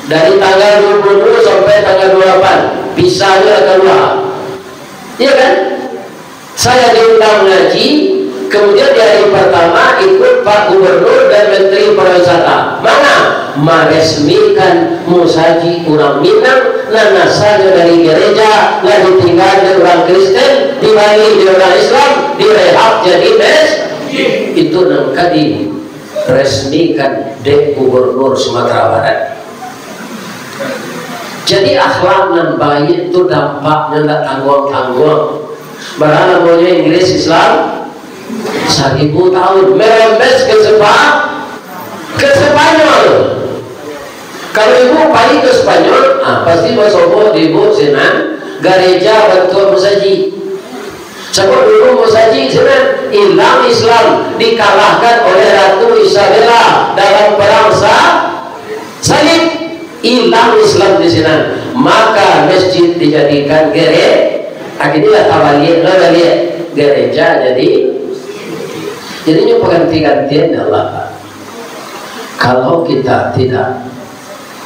Dari tanggal dua puluh dua sampai tanggal dua puluh lapan, visa nyo lah kalua. Iya kan? Saya diundang ngaji, kemudian di hari pertama ikut Pak Gubernur dan Menteri Pariwisata. Mana? Maresmikan musajik urang Minang, nan asalnyo dari gereja, lah ditinggal dek urang Kristen, dibali dek urang Islam, direhab jadi mes-, itu nan ka diresmikan dek Gubernur Sumatera Barat. Jadi akhlak nan baiak tu dampaknyo ndak tangguang-tangguang. Bara lamonyo Inggris Islam? Saribu tahun. Merembes ke Sepa-, ke Spanyol. Kalau ibu pai ke Spanyol, ah, pasti basobok di ibu sinan, gareja bantuak musajik. Sabab dulu musajik sinan, ilang Islam, dikalahkan oleh Ratu Isabella dalam perang sa-, salib. Ilang Islam di sinan, maka masjid dijadikan gere-, akhirnyo lah tabaliak, lah baliak, gereja jadi, jadi nyo pangganti-gantian, ya Allah, Pak. Kalau kita tidak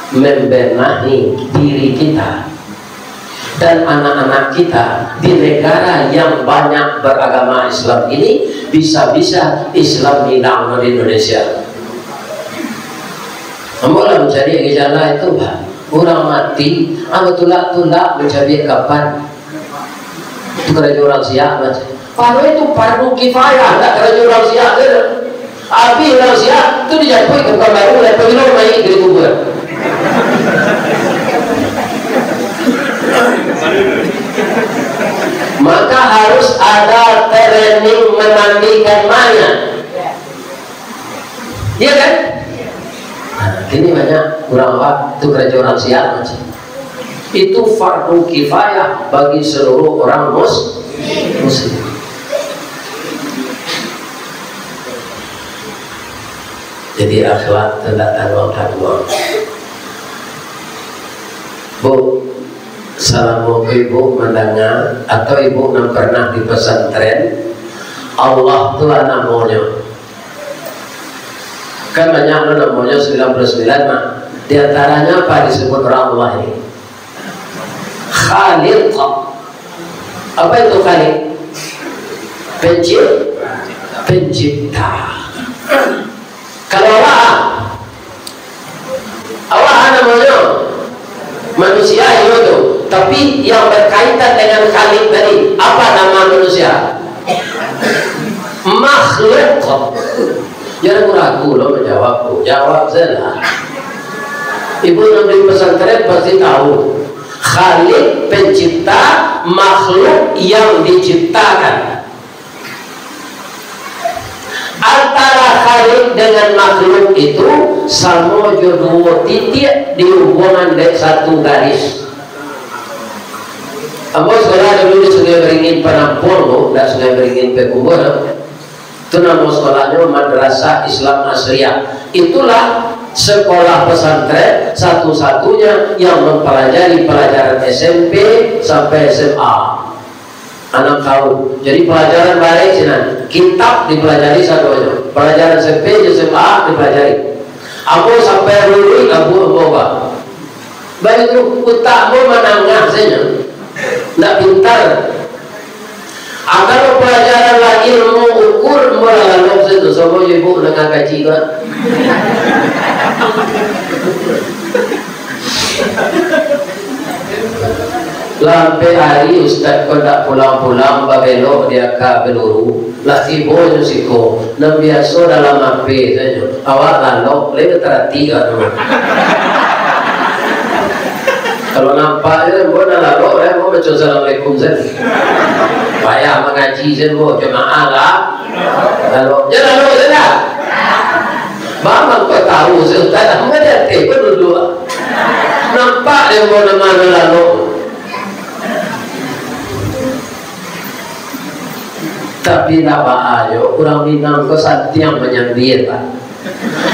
membenahi diri kita dan anak-anak kita di negara yang banyak beragama Islam ini, bisa-bisa Islam hilang di Indonesia. Ambo lah mancari lagi jalan itu, Pak. Urang mati, ambo tulak-tulak mancabiak kapan. Itu karajo urang siap, Pak. Kalau itu fardu kifayah, ndak karajo urang siap tu. Abih urang siap, tu dijapuik ka Pekanbaru, lah pagilo mayik dari kubur. Maka harus ada training manandikan mayat. Iya kan? Nah, kini banyak urang awak tu karajo urang siap macam. Itu fardu kifayah bagi seluruh orang mus-, muslim. Jadi, akhlak tu ndak tangguang-tangguang. Bu, salamo ko ibu mandanga, atau ibu nan pernah di pesantren, Allah tu lah namonyo. Kan banyak lo namonyo, sembilan puluh sembilan mah. Di antaranya apa disebut orang Allah ini? Khaliq. Apa itu Khaliq? Pencip-, pencipta. Kalau Allah, Allah namonyo manusia itu tu. Tapi yang berkaitan dengan Khaliq tadi, apa nama manusia? Makhluk. Jangan ragu lo menjawab, Bu. Jawab saja. Ibu yang di pesantren pasti tahu. Khaliq, pencipta, makhluk yang diciptakan. Antara Khaliq dengan makhluk itu samo jo duo titiak dihubungan dek satu garis. Ambo sekolah dulu di Sungai Beringin Penampuang, Bu, ndak Sungai Beringin Pekubuh, no. Itu namo sekolahnyo Madrasah Islam Asriyah. Itulah sekolah pesantren satu-satunya yang mempelajari pelajaran S M P sampai S M A. Anam tahun. Jadi pelajaran barek sinan. Kitab dipelajari sadonyo. Pelajaran S M P jo S M A dipelajari. Ambo sampai luluih, ambo, ambo ba. Baitu, utak ambo manangah sajo. Ndak pintar. Ah, kalau pelajaran lah ilmu ukur, ambo lah lalok sajo. Samo jo ibu nangah kaji ko. Lah ampek ari ustaz ko ndak pulang-pulang, babelok di aka Beluru. Lah tibo nyo siko, nan biaso dalam H P sajo. Awak lalok, lai bataratik awak tu. Kalau nampak je, ambo nan lalok, lai ambo baco assalamualaikum sajo. Payah mangaji sajo, ambo jamaah lah. Lalok, jan lalok je lah. Bang, kau tahu, si ustaz, ambo di ateh ko duduak. Nampak dek ambo nan ma nan lalok. Tapi ndak baa jo, urang Minang ko santiang manyambia, Pak.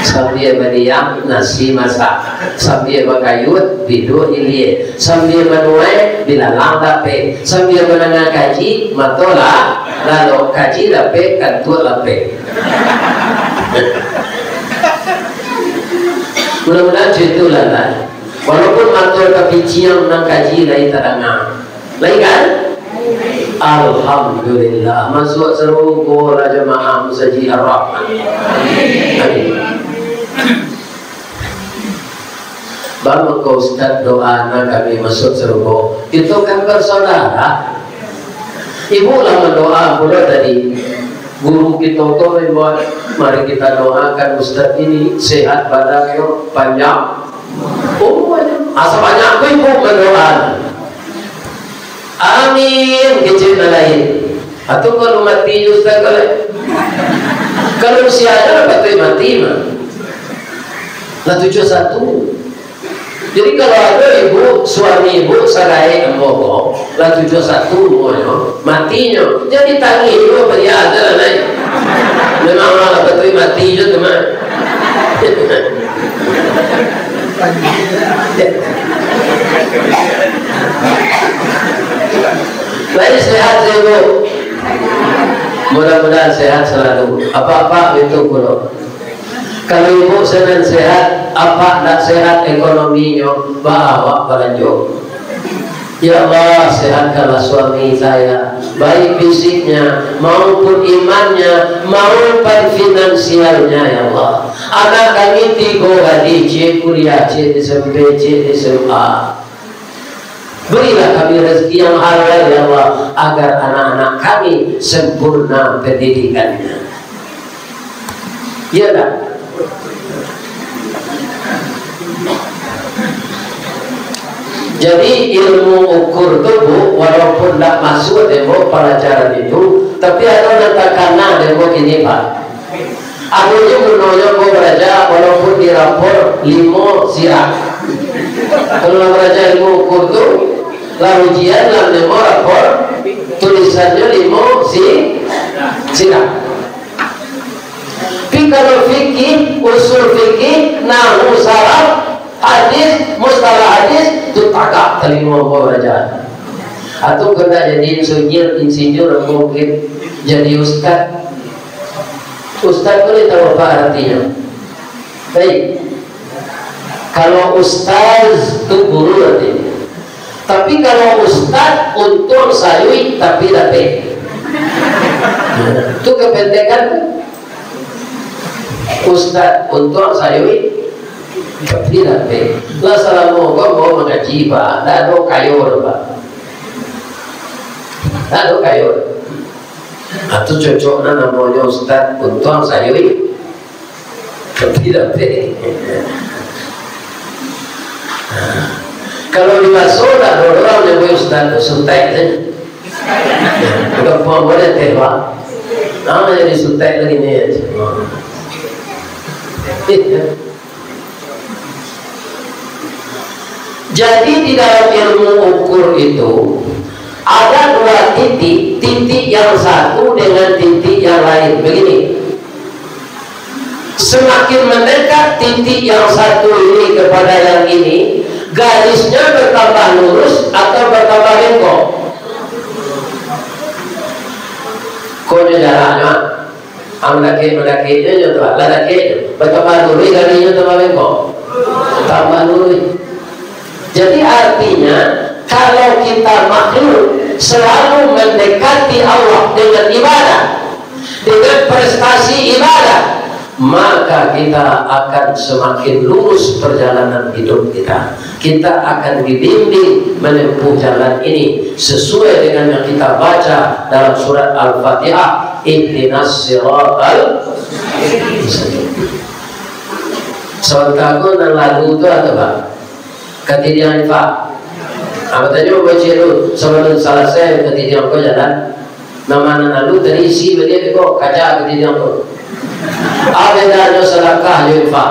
Sambia badiam, nasi masak. Sambia bakayut, biduak ilia. Sambia manuai, bilalang dapek. Sambia mandanga kaji, mato lah lalok, kaji dapek, kantuak lapeh. Mudah-mudahan cako itulah, lah. Walaupun mato tapiciang, nan kaji lai tadanga. Lai kan? Alhamdulillah, masuak sarugo lah jamaah Masajik Ar-Rahman. Amin. Baa mangko ustaz doa nan kami masuak sarugo? Kito kan basaudara. Ibu lah mandoa pulo tadi. Guru kito ko membuat, mari kita doakan ustaz ini sehat badannyo, panjang umurnyo. Asa banyak ko ibu mandoa. Amin, kecek nan lain. Atau kalau mati jo ustaz ko lai. Kalau usia nyo lah patuik mati mah. Lah tujuah satu. Jadi kalau ado ibu, suami ibu, sagaek ambo ko, lah tujuah satu umonyo, matinyo, jadi tangih juo baliau tu lah, Nai. Memang lah patuik mati jo tu mah. Lai sehat sajo, Bu. Mudah-mudahan sehat selalu. Apak-apak itu pulo. Kalau ibu sanan sehat, apak ndak sehat ekonominyo, baa awak balanjo. Ya Allah, sehatkanlah suami saya, baik fisiknya, maupun imannya, maupun finansialnya, ya Allah. Anak kami tigo gadih, ciek kuliah, ciek di S M P, ciek di S M A. Berilah kami rezeki yang halal, ya Allah, agar anak-anak kami sempurna pendidikannya. Iya tak? Jadi, ilmu ukur tu, Bu, walaupun ndak masuk dek ambo pelajaran itu, tapi ado nan takana dek ambo kini, Pak. Ado juo gunonyo ambo baraja, walaupun di rapor limo sirak. Kalau lah baraja ilmu ukur tu, lah ujian, lah nemo rapor, tulisannyo limo si-, sirah. Tapi kalau fikih, usul fikih, nahwu, saraf, hadis, mustalah hadis, tu tagak talingo ambo baraja. Atau kena jadi insinyur, insinyur, ambo mungkin jadi ustad. Ustad tu dia tahu apa artinya. Baik. Kalau ustaz tu guru artinya. Tapi kalau ustad, untuang sayuik tapi dapek. Tu kependekan tu. Ustad, untuang sayuik tapi dapek. Lah salamo ko ambo mangaji, Pak, ndak ado kayo tu, Pak. Ndak ado kayo. Nah, tu cocok nah namonyo ustad, untuang sayuik. Tapi dapek. Kalau di baso, tak ada orang nyabuik ustad tu, sutek saja. Bukan puang boleh teh, Pak. Ah, jadi sutek lagi ni. Jadi, di dalam ilmu ukur itu, ada dua titik, titik yang satu dengan titik yang lain. Begini, semakin mendekat titik yang satu ini kepada yang ini, garisnya bertambah lurus atau bertambah bengkok? Konyo jaraknyo, ah. Ah, mandakek-mandakeknyo nyo tu, lah dakek nyo. Batambah luruih kali nyo tambah bengkok. Tambah luruih. Jadi, artinya, kalau kita makhluk selalu mendekati Allah dengan ibadah, dengan prestasi ibadah, maka kita akan semakin lurus perjalanan hidup kita. Kita akan dibimbing menempuh jalan ini sesuai dengan yang kita baca dalam surat Al-Fatihah, "Ihdinas siratal mustaqim." Sabanta ko nan lalu tu ato, Pak? Katidiang infak. Ah, batanyo baco dulu, sabalun salasai katidiang ko jalan. Nan ma nan lalu tadi isi baliak ko, kaca katidiang ko. Apo bedanyo sadakah jo infak?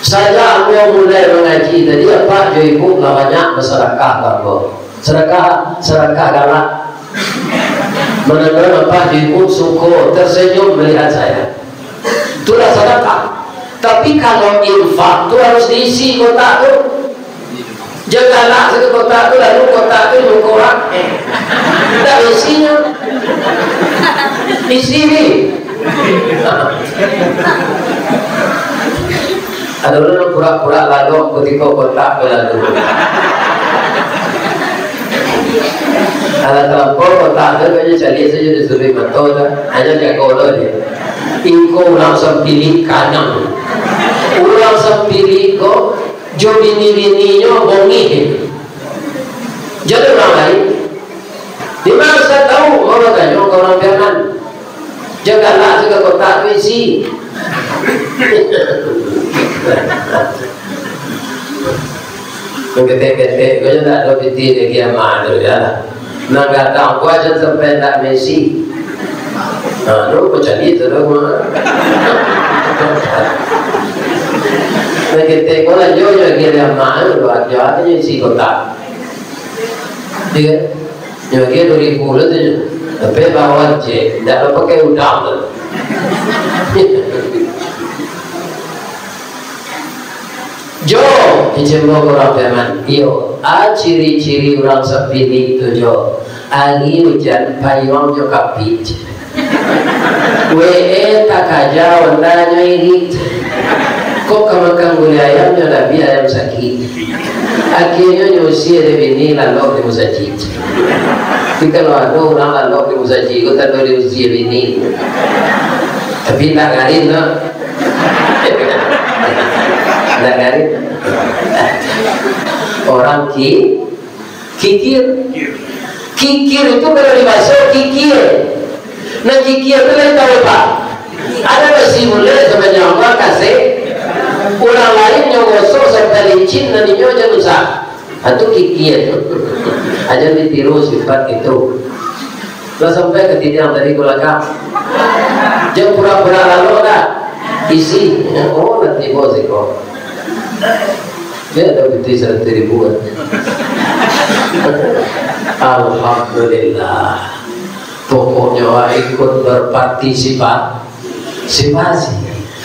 Sajak ambo mulai mangaji tadi, apak jo ibu lah banyak basadakah ka ambo. Sadakah, sadakah galak. Mananam apak jo ibu suko, tersenyum melihat saya. Itulah sadakah. Tapi kalau infak tu harus diisi kotak tu. Jan galak sajo kotak tu, lalu kotak tu di muko urang. Ndak isinyo. Isi ni. Ado urang pura-pura lalok kutiko kotak tu lalu. Alah talampau kotak tu, kan nyo caliak sajo di suluik mato tu. Hanyo jago lo je. Iko urang sampilik kanang. Urang sampilik ko jo bini-bininyo bongih. Jan urang lain. Di ma sa tau, mau batanyo ka urang Piaman. Jan galak sajo kotak tu isi. Mangketek-ketek ko nyo ndak ado pitih di kiamat tu, yo lah. Nan gadang ko jan sampai ndak maisi. Nah, tu macam itu tu, mah. Mangketek ko lah, yo, yo, kiamat tu, yo, yo, isi kotak. Iyo. Nyo agiah duo ribu lah tu nyo. Tapi bawa cek, ndak ado pakai udang tu. Jo, kecek ambo ka urang Piaman. Iyo, a ciri-ciri urang sampilik tu, Jo. Ari ujan, payuangnyo kapik. W E takaja, ondanyo irik. Kok ka makan gulai ayam, nyo labiah ayam sakik. Akhianyo nyo usia dek bini, lalok di musajik. Tapi kalau ado urang lalok di musajik, ko tando diusia bini. Tapi indak garin tu. Indak garin. Urang ki-, kikir. Kikir itu kalau di baso kikir. Nah, kikir tu lain tahu, Pak. Ado basi buliah sabanyak mah kasek. Urang lain nyo gosok sampai licin, nan inyo jan usah. Ha, tu kikir tu. Jan ditiru sifat itu. Lah sampai katidiang tadi ka balakang. Jan pura-pura lalok dah. Isi. Oh, lah tibo siko. Dia ada piti seratus ribu kan. Alhamdulillah. Pokoknya awak ikut berpartisipasi.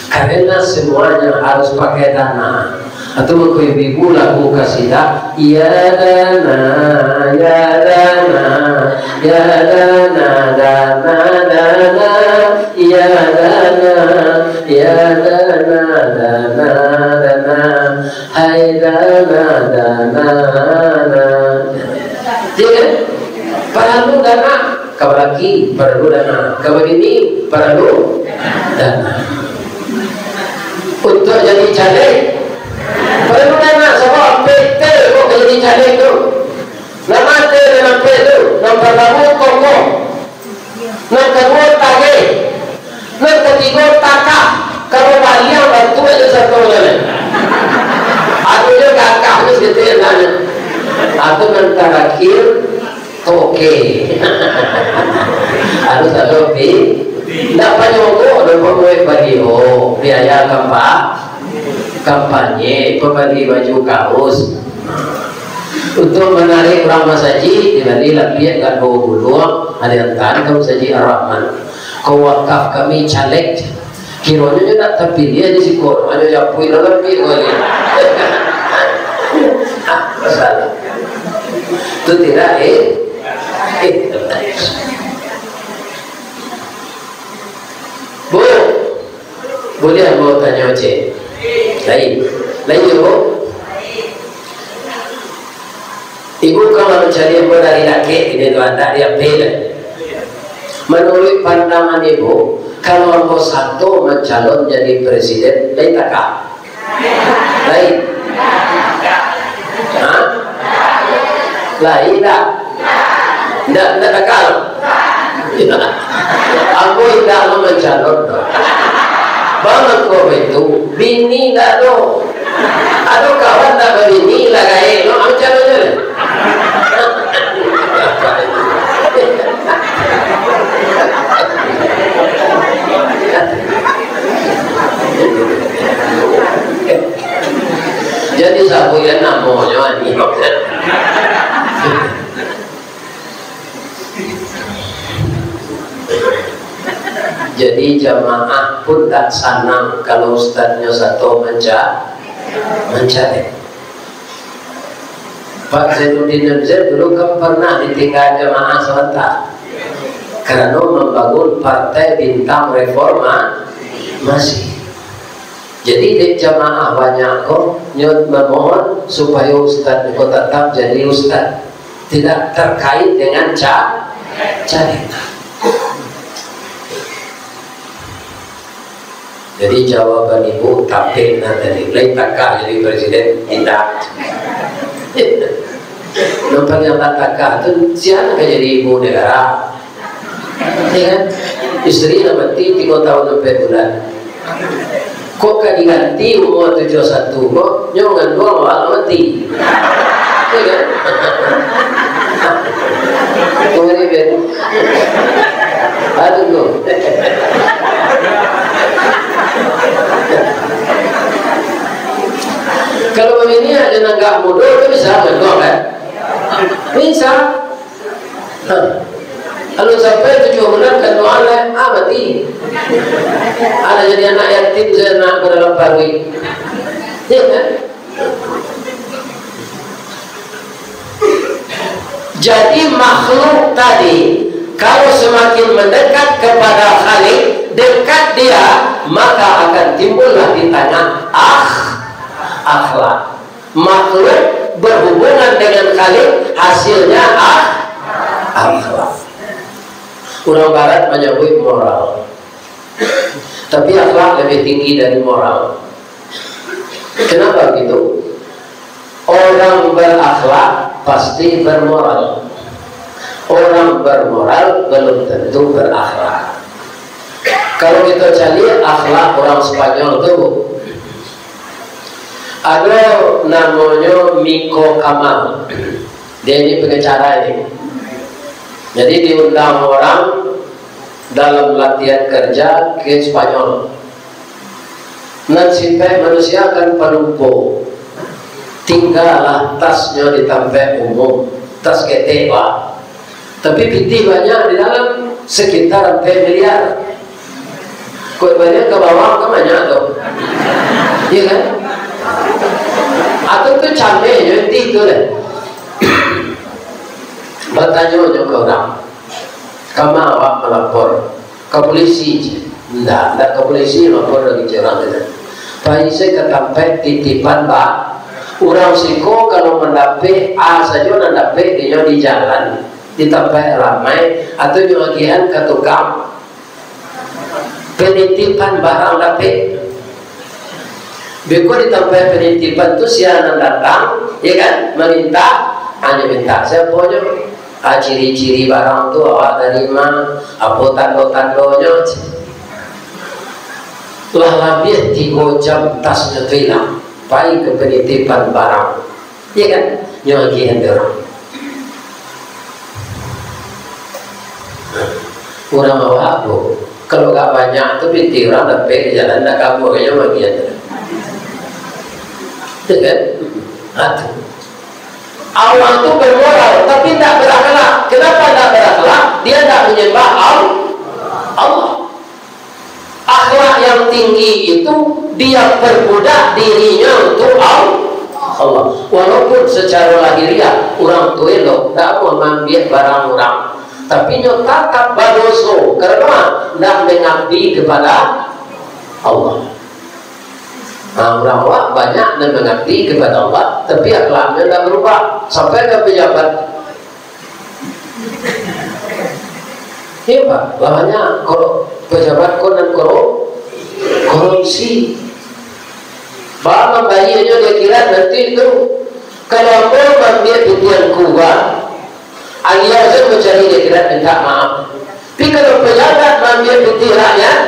Karena semuanya harus pakai dana. Atau mako ibu-ibu lagu kasidah, "Ya dana, ya dana, ya dana, dana, dana, ya dana, ya dana, dana, dana, hai dana, dana, dana." Iya kan? Paralu dana, ka balaki, paralu dana, ka babini, paralu dana. Untuak jadi caleg, paralu dana, sabab ampek tu kok ka jadi caleg tu. Nan ado nan ampek tu, nan partamo kokoh, nan kaduo tageh, nan katigo takah. Kalau baliang bantuak ajo sato jalan. Ado jo gagah tu saketek nan. Atau nan tarakhir, toke. Ado sado pi. Ndak panyogok doh pambuek baliho, biaya kampa-, kampanye, pambali baju kaos. Untuak manarik urang masajik, dibali lapiak gado guluang, diantaan ka Masajik Ar-Rahman. Ko wakaf kami caleg, kironyo nyo ndak tapiliah di siko, hanyo japuik lah lapiak baliak. Ah, masalah. Tu tidak, eh? Eh, Bu, buliah ambo tanyo, cek? Lain. Lain, Bu? Ibu kalau mancaliak ambo dari dakek, kini tu andak di ampek lah. Manuruik pandangan Ibu, kalau ambo sato mancalon jadi presiden, lain takah? Lain? Ha? Lain tak? Ndak, ndak takah? Ambo indak lo mancalon doh. Bang, mangko baitu, bini ndak ado. Ado kawan ndak babini, lah gaek lo, mancalon se lah. Jadi, sabuikan namonyo, anjing. Jadi, jamaah pun tak sanang kalau ustaznyo sato manca-, mancaliak. Pak Zainuddin M Z dulu kan pernah ditinggal jamaah sabanta, karano mambangun Partai Bintang Reformasi. Jadi, dek jamaah banyak ko, nyo mamohon supayo ustaz ko tatap jadi ustaz, tidak terkait dengan ca-, caleg. Jadi, jawaban ibu tapek nah tadi, lain takah jadi presiden, indak. Nan paliang lah takah tu, sia nan ka jadi ibu negara? Ya kan? Isteri lah mati tigo tahun ampek bulan. Kok ka diganti umur tujuh satu ko, nyo manganduang awak lah mati. Ya kan? Kembali, Ben. Aduh, tu. Kalau babini aja nan agak mudo, tu bisa manganduang, kan? Bisa. Nah, kalau sampai tujuh bulan kanduangan lah, ah, mati. Ada jadi anak yatim, saya nak ke dalam paruik. Ya kan? Jadi, makhluk tadi, kalau semakin mendekat kepada Khalik, dekat dia, maka akan timbullah di tanah akh-, akhlak. Makhluk berhubungan dengan Khalik, hasilnya akh-, akhlak. Urang Barat manyabuik moral, tapi akhlak lebih tinggi dari moral. Kenapa begitu? Orang berakhlak pasti bermoral. Orang bermoral belum tentu berakhlak. Kalau kita cari akhlak orang Spanyol tu, ado namonyo Miko Kamal. Dia ini pengacara ini. Jadi, diundang orang dalam latihan kerja ke Spanyol. Nan sifat manusia kan palupo. Tinggalah tasnyo di tampek umum, tas ketek, Pak. Tapi pitih banyak di dalam, sekitar ampek miliar. Kok banyak ka bawah kan banyak tu. Iya kan? Atau tu cameh jo pitih tu lah. Batanyo jo ka urang. Kama awak malapor? Ka polisi? Ndak, ndak ka polisi, lapor lagi cek urang tu. Pai se ka tampek titipan ba-, urang siko kalau mandapek, a sajo nan dapek dinyo di jalan, di tampek ramai, atau nyo agiahan ka tukang penitipan barang dapek. Beko di tampek penitipan tu, sia nan datang, ya kan, maminta, hanyo minta siaponyo, ah, ciri-ciri barang tu awak tarima, apo tando-tandonyo. Lah labiah tigo jam tasnyo tu ilang, pai ka penitipan barang. Iya kan? Nyo agiahan dek urang. Urang awak tu, kalau agak banyak tu, pitih urang dapek di jalan, ndak kabur, nyo agiahan dek urang. Iya kan? Ha, tu. Awak tu bermoral, tapi ndak berakhlak. Kenapa ndak berakhlak? Dia ndak menyembah Al-, Allah. Akhlak yang tinggi itu, dia perbudak dirinya untuk Al-, Allah. Walaupun secara lahiriah urang tu elok, ndak amuah maambiak barang urang, tapi nyo tatap badoso, karano ndak mengabdi kepada Allah. Nah, urang awak banyak nan mengabdi kepada Allah, tapi akhlaknya ndak berubah, sampai ka pejabat. Iya, Pak, lawannya koro-, pejabat ko nan koro-, korupsi. Ba mambayia nyo di akhirat nanti tu. Kalau ambo maambiak pitianku, Pak, agiah se mancari di akhirat minta maaf. Tapi kalau pejabat maambiak pitih rakyat,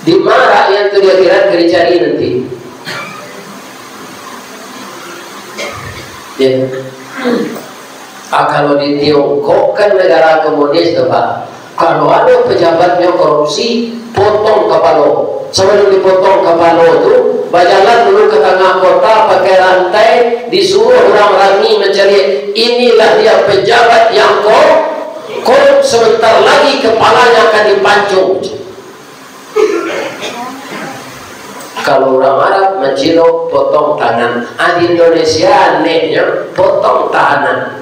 di ma rakyat tu di akhirat ka dicari nanti? Ya. Ah, kalau di Tiongkok kan negara komunis tu, Pak. Kalau ado pejabatnyo korupsi, potong kapalo. Sabalun dipotong kapalo tu, bajalan dulu ka tangah kota pakai rantai, disuruah urang rangi mancaliak, "Inilah dia pejabat yang ko-, korup, sebentar lagi kepalanya akan dipancung." Kalau urang Arab mancilok, potong tangan. Ah, di Indonesia anehnyo, potong tahanan.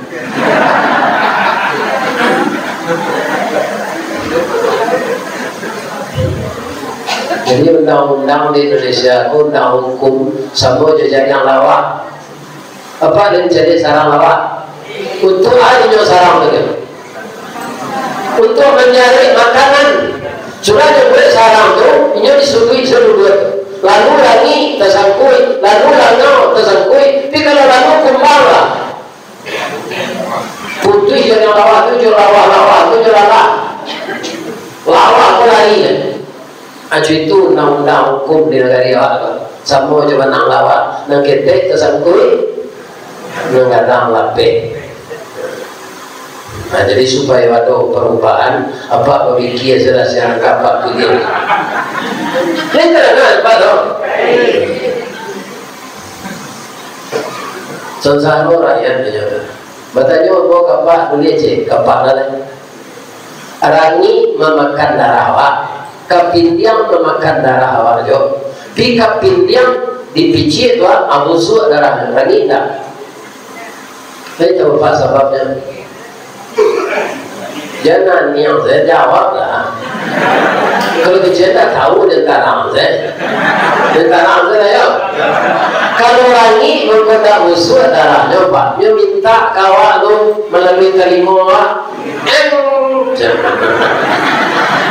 Jadi, undang-undang di Indonesia ko, undang hukum, samo jo jariang lawak. Apak den caliak sarang lawak? Untuak a inyo sarang tu, kan? Untuak mancari makanan. Sudah nyo buek sarang tu, inyo disuduik saduduak. Lalu rangi tasangkuik, lalu langau tasangkuik. Tapi kalau lalu kumbang lah. Putuih jo nan lawak tu, jo lawak-lawak tu, jo lalah. Lawak ko lari, kan? Acu itu undang-undang hukum di nagari awak tu. Samo jo banang lawak, nan ketek tasangkuik, nan gadang lapeh. Nah, jadi supayo ado parubahan, apak bapikia sudah siang kapak tu dia. Ini terang, Pak, tu. Sansaro rakyat, batanyo ambo ka apak, buliah cek ka apak lah. Rangi mamakan darah awak, kapindiang mamakan darah awak jo. Pi kapindiang dipiciak tu, ah, busuak darahnyo, rangi indak? Saya tahu apa sababnya. Jangan yang saya jawab lah. Kalau kecil tak tahu, dia tarang saya. Dia tarang saya, ya. Kalau rangi mangko ndak busuak darahnyo, Pak, nyo minta ka awak tu malalui talingo awak. Eng.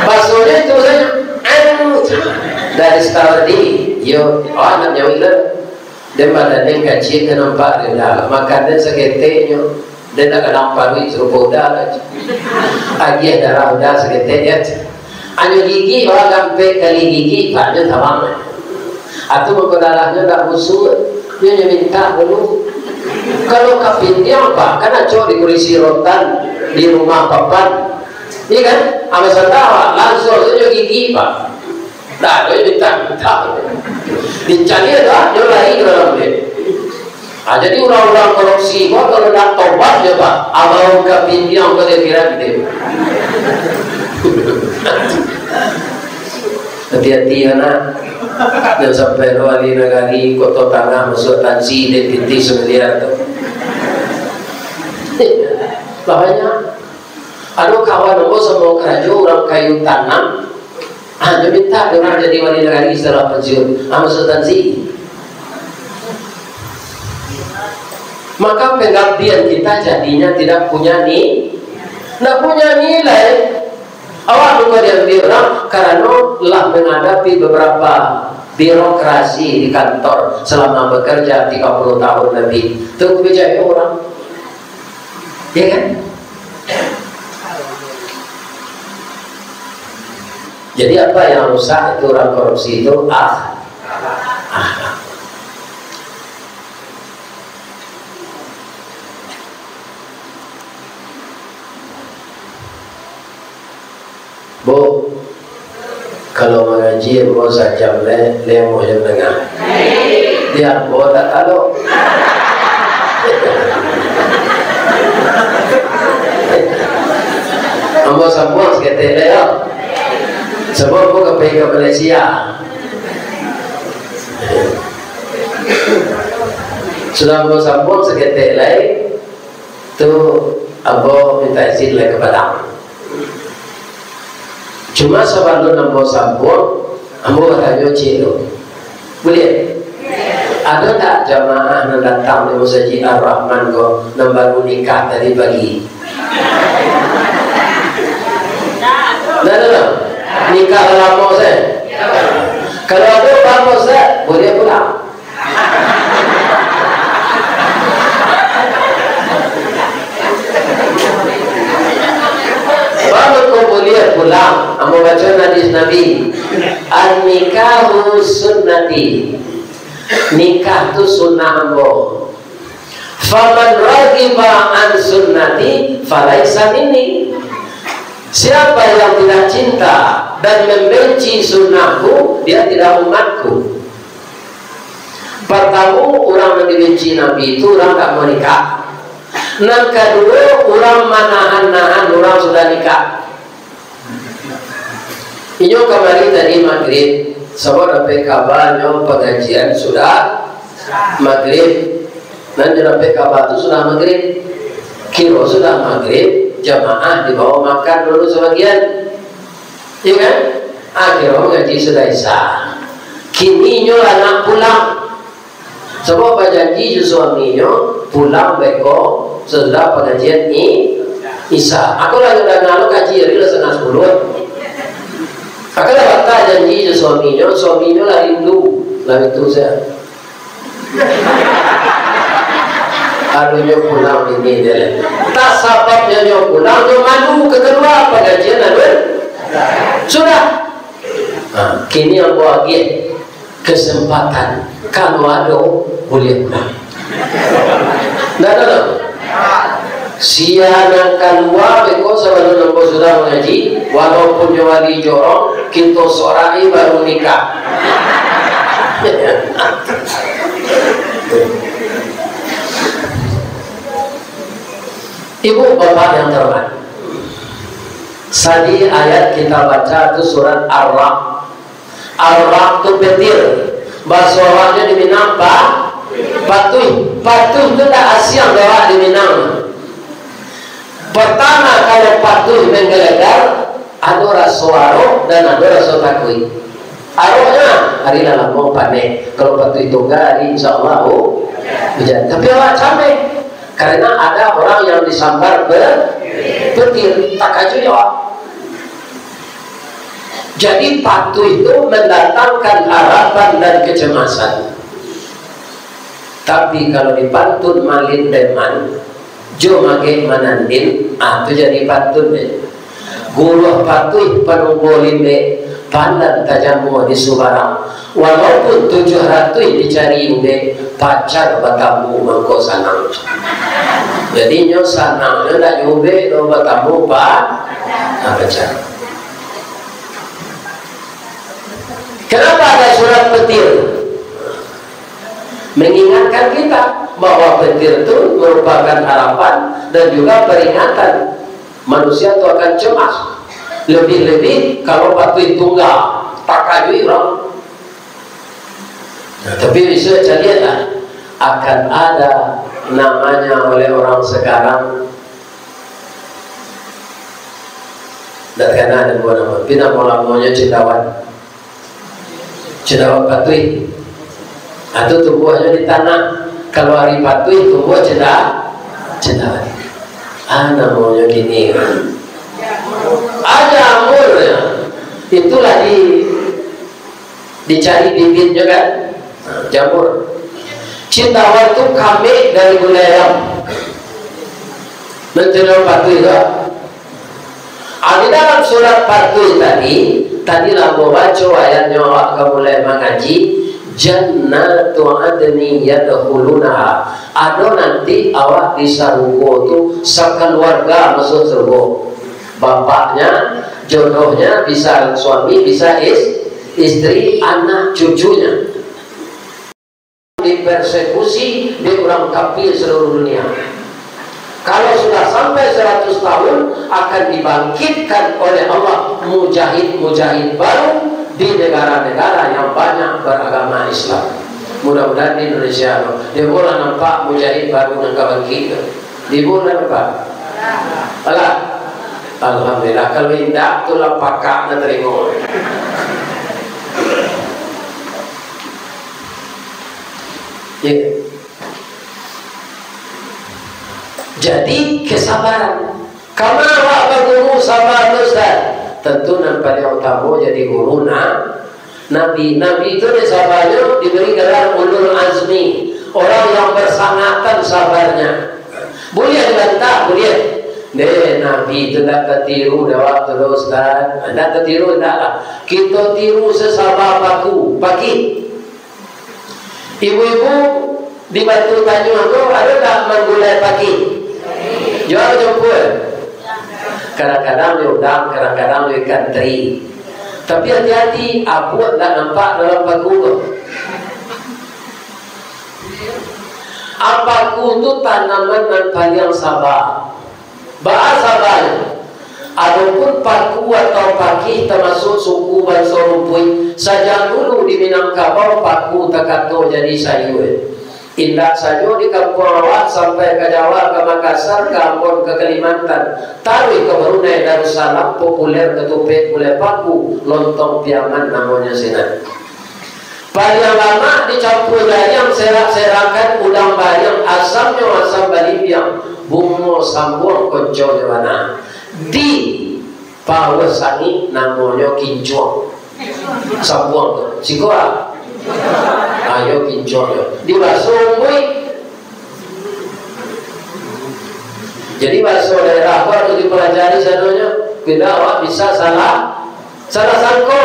Bahasanyo itu saja. Eng. Dari Stardi, yo, awak nak nyawi lah. Den badan den kacik ka nampak den dah. Makan den saketek nyo. Den nak ka nampak duit sarupo uda lah. Agiah darah uda saketek, ya. Anyo gigik, awak ampek kali gigik, Pak, nyo tabang. Atau mangko darahnyo ndak busuak, nyo, nyo minta dulu. Kalau kapindiang, Pak, kan acok di kurisi rotan, di rumah papan. Iya kan? Alasan awak, langsuang sajo gigik, Pak. Tak ado yang minta-minta. Dicari ado, nyo lari ka dalam bilik. Ah, jadi urang-urang korupsi ko, kalau ndak tobat, yo, Pak, abau ka pindiang ka akhirat gitu. Hati-hati, anak. Jangan sampai lo wali nagari, Koto Tangah, masuak tansi, dek pitih samiliar tu. Bahaya. Ado kawan ambo samo karajo, urang kayu tanam. Ah, nyo minta urang jadi wali nagari setelah pensiun. Ah, masuak tansi. Maka pengabdian kita jadinya tidak punya ni-, ndak punya nilai. Awak muko diambil urang karano lah menghadapi beberapa birokrasi di kantor selama bekerja tiga puluh tahun lebih. Tu kebijakan urang. Ya kan? Jadi, apa yang rusak itu orang korupsi itu, ah, ah. Bu, kalau mangaji ambo sajam le, limo jam tangah. Di ambo tak talok. Ambo sambuang saketek le, yo. Sabab ambo ka pai ka Malaysia. Sudah ambo sambuang saketek lai, tu ambo minta izin lai ka Padang. Cuma sabalun ambo sambuang, ambo batanyo ciek tu. Buliah? Ado ndak jamaah nan datang di Masajik Ar-Rahman ko, nan baru nikah tadi pagi? Ndak ado, ndak? Nikah lamo sajo? Kalau ado, baa, Ustaz? Buliah pulang. Baa mangko buliah pulang? Ambo baco hadis Nabi, "An-nikahu sunnati." Nikah tu sunnah ambo. "Faman raghiba an sunnati falaisa minni." Siapa yang tidak cinta dan membenci sunnahku, dia tidak umatku. Partamo, urang nan dibenci Nabi tu urang tak mau nikah. Nan kaduo, urang manahan-nahan urang sudah nikah. Inyo kamari tadi magrib, sabab dapek kaba nyo pangajian sudah magrib. Nan nyo dapek kaba tu sudah magrib. Kiro sudah magrib, jamaah dibawa makan dulu sabagian. Iyo kan? Akhirnyo ngaji sudah Isya. Kini inyo lah nak pulang. Sabab bajanji jo suaminyo pulang beko sasudah pangajian i-, Isya. Ako lah danga lo kaji ari lah satangah sapuluah. Ako lah batal janji jo suaminyo, suaminyo lah rindu, lah itu sajo. Alun nyo pulang bini dia. Entah sababnyo nyo pulang, nyo malu ka kalua pangajian alun. Sudah. Ha, kini ambo agiah kesempatan, kalau ado, buliah pulang. Ndak ado, ndak? Sia nan kalua beko sabalun ambo sudah mangaji, walaupun nyo wali jorong, kito sorai baru nikah. Ibu bapak yang terhormat, tadi ayat kita baca tu surat Ar-Ra'd. Ar-Ra'd tu petir. Bahaso awaknyo di Minang pa-, patuih. Patuih tu ndak asiang dek awak di Minang. Pertama, kalau patuih menggelegar, ado raso arok dan ado raso takuik. Aroknyo, ari lah lamo panek. Kalau patuih tungga, ari insya Allah hu-, hujan. Tapi awak cameh. Karena ada orang yang disambar pe-, petir, takajuik awak. Jadi, patuih itu mendatangkan harapan dan kecemasan. Tapi, kalau dipantun malin deman, jo magek manandin, ah, tu jadi pantun deh. Guruah patuih panunggu limbek, pandan tajamua di subarang. Walaupun tujuah ratuih dicari ubek, pacar batamu mangko sanang. Jadi, nyo sanang nyo ndak jo ubek, nyo batamu pa-, ah, pacar. Kenapa ada surat petir? Mengingatkan kita bahwa petir itu merupakan harapan dan juga peringatan manusia itu akan cemas. Lebih-lebih kalau patuih tunggal, takajui urang. Nah, tapi bisa calian lah, akan ada namanya oleh orang sekarang. Ndak takana dek buah nama. Pina mau lamonyo cendawan. Cendawan patuih. Atau tumbuahnyo di tanah. Kalau ari patuih, tumbuah cenda-, cendawan. Ah, namonyo kini. Ah, jamur, ya. Itulah di, dicari bibitnyo, kan. Nah, jamur. Cendawan tu kambek dari gulai ayam. Nan cendawan patuih tu. Ah, di dalam surat patuih tadi, tadi lah ambo baco ayatnyo, awak ka mulai mangaji, "Jannatu adnin yadkhulunaha." Ado nanti awak di sarugo tu sakaluarga masuak sarugo. Bapaknya, jodohnya, bisa suami, bisa is-, istri, anak, cucunya. Dipersekusi dek urang kafir seluruh dunia. Kalau sudah sampai seratus tahun, akan dibangkitkan oleh Allah mujahid-mujahid baru di negara-negara yang banyak beragama Islam. Mudah-mudahan di Indonesia tu, di ambo lah nampak mujahid baru nan ka bangkik tu. Di ambo lah nampak. Alah. Alhamdulillah. Kalau indak, tu lah pakak nak terima. Ya. Jadi, kesabaran. Kama awak baguru sabar tu, Ustaz? Tentu nan paling utama jadi guru, nah, Nabi. Nabi tu dek sabarnyo diberi gelar ulul azmi, orang yang bersangatan sabarnya. Buliah dibantah, buliah. Deh, Nabi tu ndak tatiru dek awak tu doh, Ustaz. Ndak tatiru, ndak lah. Kito tiru sasabar paku, pakih. Ibu-ibu di Batu Tanyuang tu, ado ndak manggulai pakih? Juo jemput. Kadang-kadang jo udang, kadang-kadang jo ikan teri. Tapi hati-hati, abuak ndak nampak dalam paku tu. Paku tu tanaman nan paliang sabar. Baa sabarnyo? Adopun paku atau pakih tamasuak suku banso rumpuik, sajak dulu di Minangkabau paku takato jadi sayua. Indak sajo di kampuang awak, sampai ka Jawa, ka Makassar, ka Ambon, ka Kalimantan, taruih ka Brunei Darussalam, populer katupek gulai paku, lontong Piaman namonyo sinan. Paliang lamak dicampua jariang, serak-serakan udang bariang, asamnyo asam balimbiang, bungo sambuang konconyo bana. Di pauah sangik namonyo kincuang. Sambuang tu. Siko ah. Ayo kincuang yo. Di baso umbuik. Jadi baso daerah ko harus dipelajari sadonyo. Tidak awak bisa salah, salah sangko.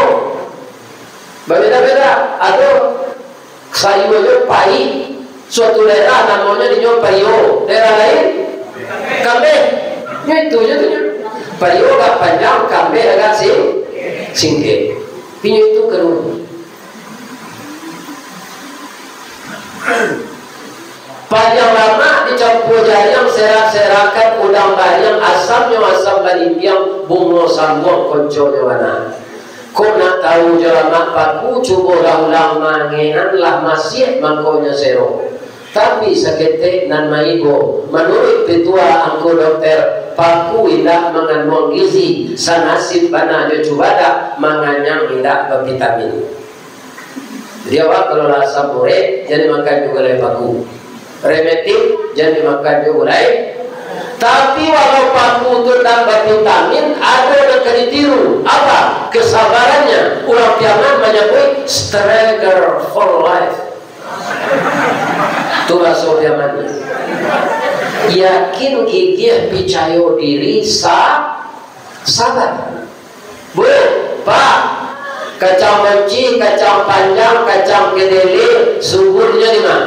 Babeda-beda. Ado sayuanyo paik. Suatu daerah namonyo dinyo paio. Daerah lain kambeh. Nyo itu je tu nyo. Paio agak panjang, kambeh agak sing-, singkek. Inyo itu keruh. Paliang lamak dicampua jariang, serak-serakan udang bariang, asamnyo asam balimbiang, bungo sambuang konconyo bana. Kok nak tahu jo lamak paku, cubolah ulang mangean lah masiak mangkonyo sero. Tapi saketek nan maibo, manuruik pitua angku dokter, paku indak manganduang gizi, sanasib bana jo cubadak, manganyang indak bavitamin. Jadi awak kalau lah asam urek, jan dimakan jo gulai paku. Rematik, jan dimakan jo gulai. Tapi walau paku tu ndak bavitamin, ado nan ka ditiru. Apa? Kesabarannya. Urang Piaman manyabuik struggle for life. Tu bahaso Piamannyo. Yakin, gigih, picayo diri, sa-, sabar. Bu, Pak, kacang moncih, kacang panjang, kacang kedele, suburnyo di ma?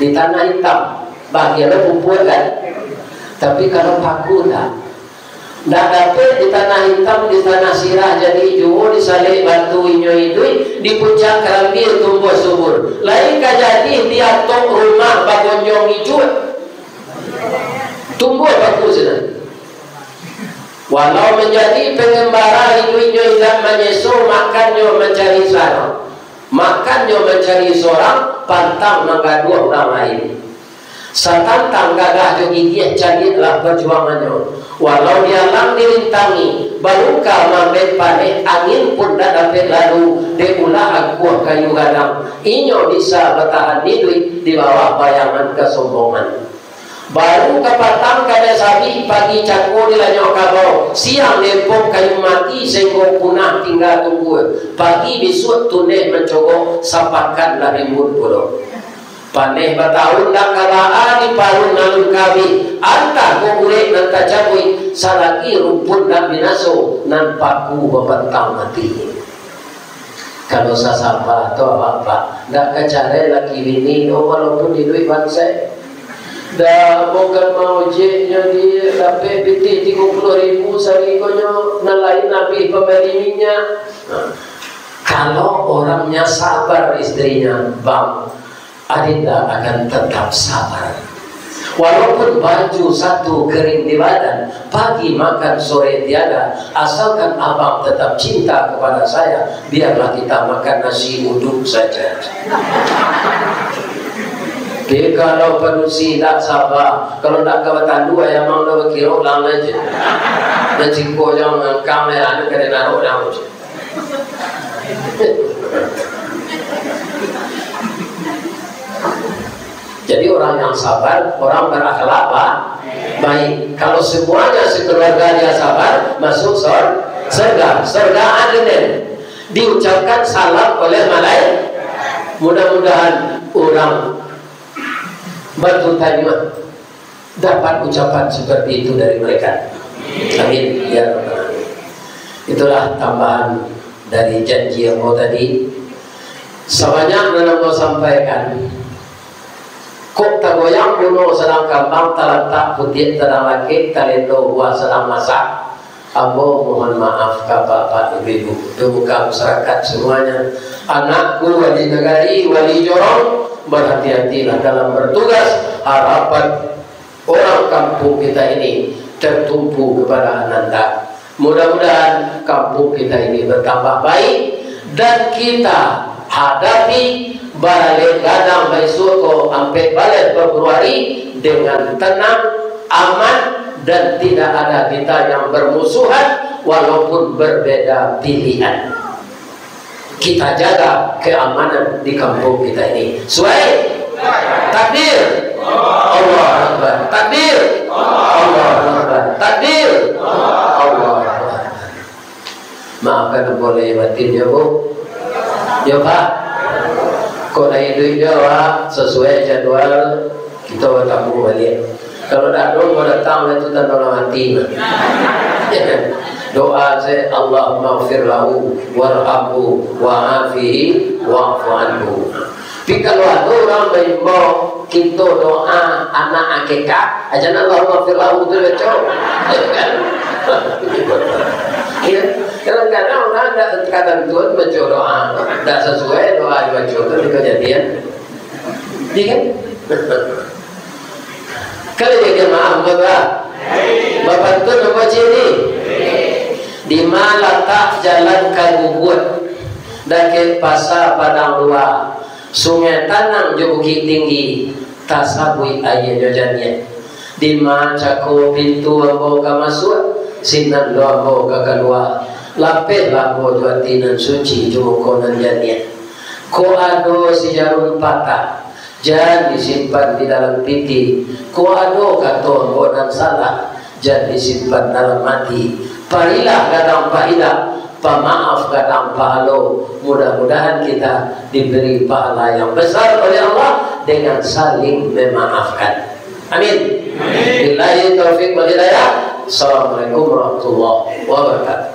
Di tanah itam. Bagian pupuak, kan? Tapi kalau paku, ndak. Ndak dapek di tanah itam, di tanah sirah, jadi juo disalek batu inyo di puncak karambia tumbuah subur. Lain ka jadi di atap rumah bagonjong ijuak. Tumbuah bagus sinan. Walau manjadi pangambara iduiknyo indak manyeso, makannyo mancari sarang. Makannyo mancari sorang, pantang manggaduah urang lain. Satantang gagah jo gigiah caliaklah parjuangannyo. Walau dialang dirintangi, baluka maambek paneh, angin pun ndak dapek lalu, dek ulah angkuah kayu gadang. Inyo bisa batahan iduik di bawah bayangan kasombongan. Baru kapatang kadai sabik, pagi cako dilanyok kabau, siang diempok kayu mati, sainggo punah tingga tunggua, pagi bisuak tuneh mancogok, sapakan lah rimbun pulo. Paneh batahun ndak ka baa, diparuang alun ka abih, antah kok urek nan tacabuik, salagi rumpun ndak binaso, nan paku bapantang mati. Kalau sasaba tu, Apak-apak, ndak ka carai laki bini tu, walaupun iduik bansaik. Dah, bukan maojeknyo di dapek pitih tigo puluah ribu sarikonyo, nan lain abih pambali minyak. Nah, kalau orangnya sabar istrinya, Bang, Adinda akan tetap sabar. Walaupun baju satu kering di badan, pagi makan sore tiada, asalkan abang tetap cinta kepada saya, biarlah kita makan nasi uduk saja. Tapi kalau padusi ndak sabar, kalau ndak ka batandu, ayam ang dah bakirok lang aja. Dah cingko jang mangkang, ya, anu kada narok dah. Jadi, orang yang sabar, orang berakhlak ba-, baik. Kalau semuanya sekeluarga dia sabar, masuk sor-, surga. Surga Aden. Diucapkan salam oleh malaikat. Mudah-mudahan orang Batu Tanyuak dapat ucapan seperti itu dari mereka. Amin, ya Rabbal Alamin. Itulah tambahan dari janji ambo tadi. Sabanyak nan ambo sampaikan, kok tagoyang buno sadang kambang, talantak putiak sadang lakek, talendo buah sadang masak, ambo mohon maaf ka bapak ibu-ibu, pemuka masyarakat semuanya, anakku wali nagari, wali jorong, berhati-hatilah dalam bertugas. Harapan orang kampung kita ini tertumpu kepada Ananda. Mudah-mudahan kampung kita ini bertambah baik dan kita hadapi baralek gadang baisuak ko, ampek baleh Februari, dengan tenang, aman, dan tidak ada kita yang bermusuhan walaupun berbeda pilihan. Kita jaga keamanan di kampung kita ini. Suai? Takbir. Allahu Akbar. Takbir. Allahu Akbar. Takbir. Allahu Akbar. Maafkan ambo lahia batin, yo, Bu. Yo, Pak. Kok lahia duit, yo, Pak. Sesuai jadwal, kita bertemu balik. Kalau dah ado, mau datang lah, itu tanda orang mati. Doa saya, "Allahumma ghfir lahu, warhamhu, wa'afihi, wa'fu anhu." Tapi kalau ado urang maimbau kito doa anak akikah, aja nak "Allahumma ghfir lahu" tu baco. Ya, kadang-kadang urang dak katantuan baco doa, dak sesuai doa dibaco tu di kejadian. Iya kan? Kalau jadi jamaah, Bapak, bapantun apa ciri? Di ma latak jalan ka Gubuak, dakek Pasa Padang Dua, Sungai Tanang jo Bukik Tinggi, tasabuik aianyo janiah. Di ma cako pintu ambo ka masuak, sinan lo ambo ka kalua. Lapehlah ambo jo ati nan suci, jo muko nan janiah. Kok ado si jarum patah, jan disimpan di dalam piti. Kok ado kato ambo nan salah, jan disimpan dalam ati. Parilah gadang pailah, pamaaf gadang pahalo. Mudah-mudahan kita diberi pahala yang besar oleh Allah dengan saling memaafkan. Amin. Amin. Billahi taufiq wal hidayah. Assalamualaikum warahmatullahi wabarakatuh.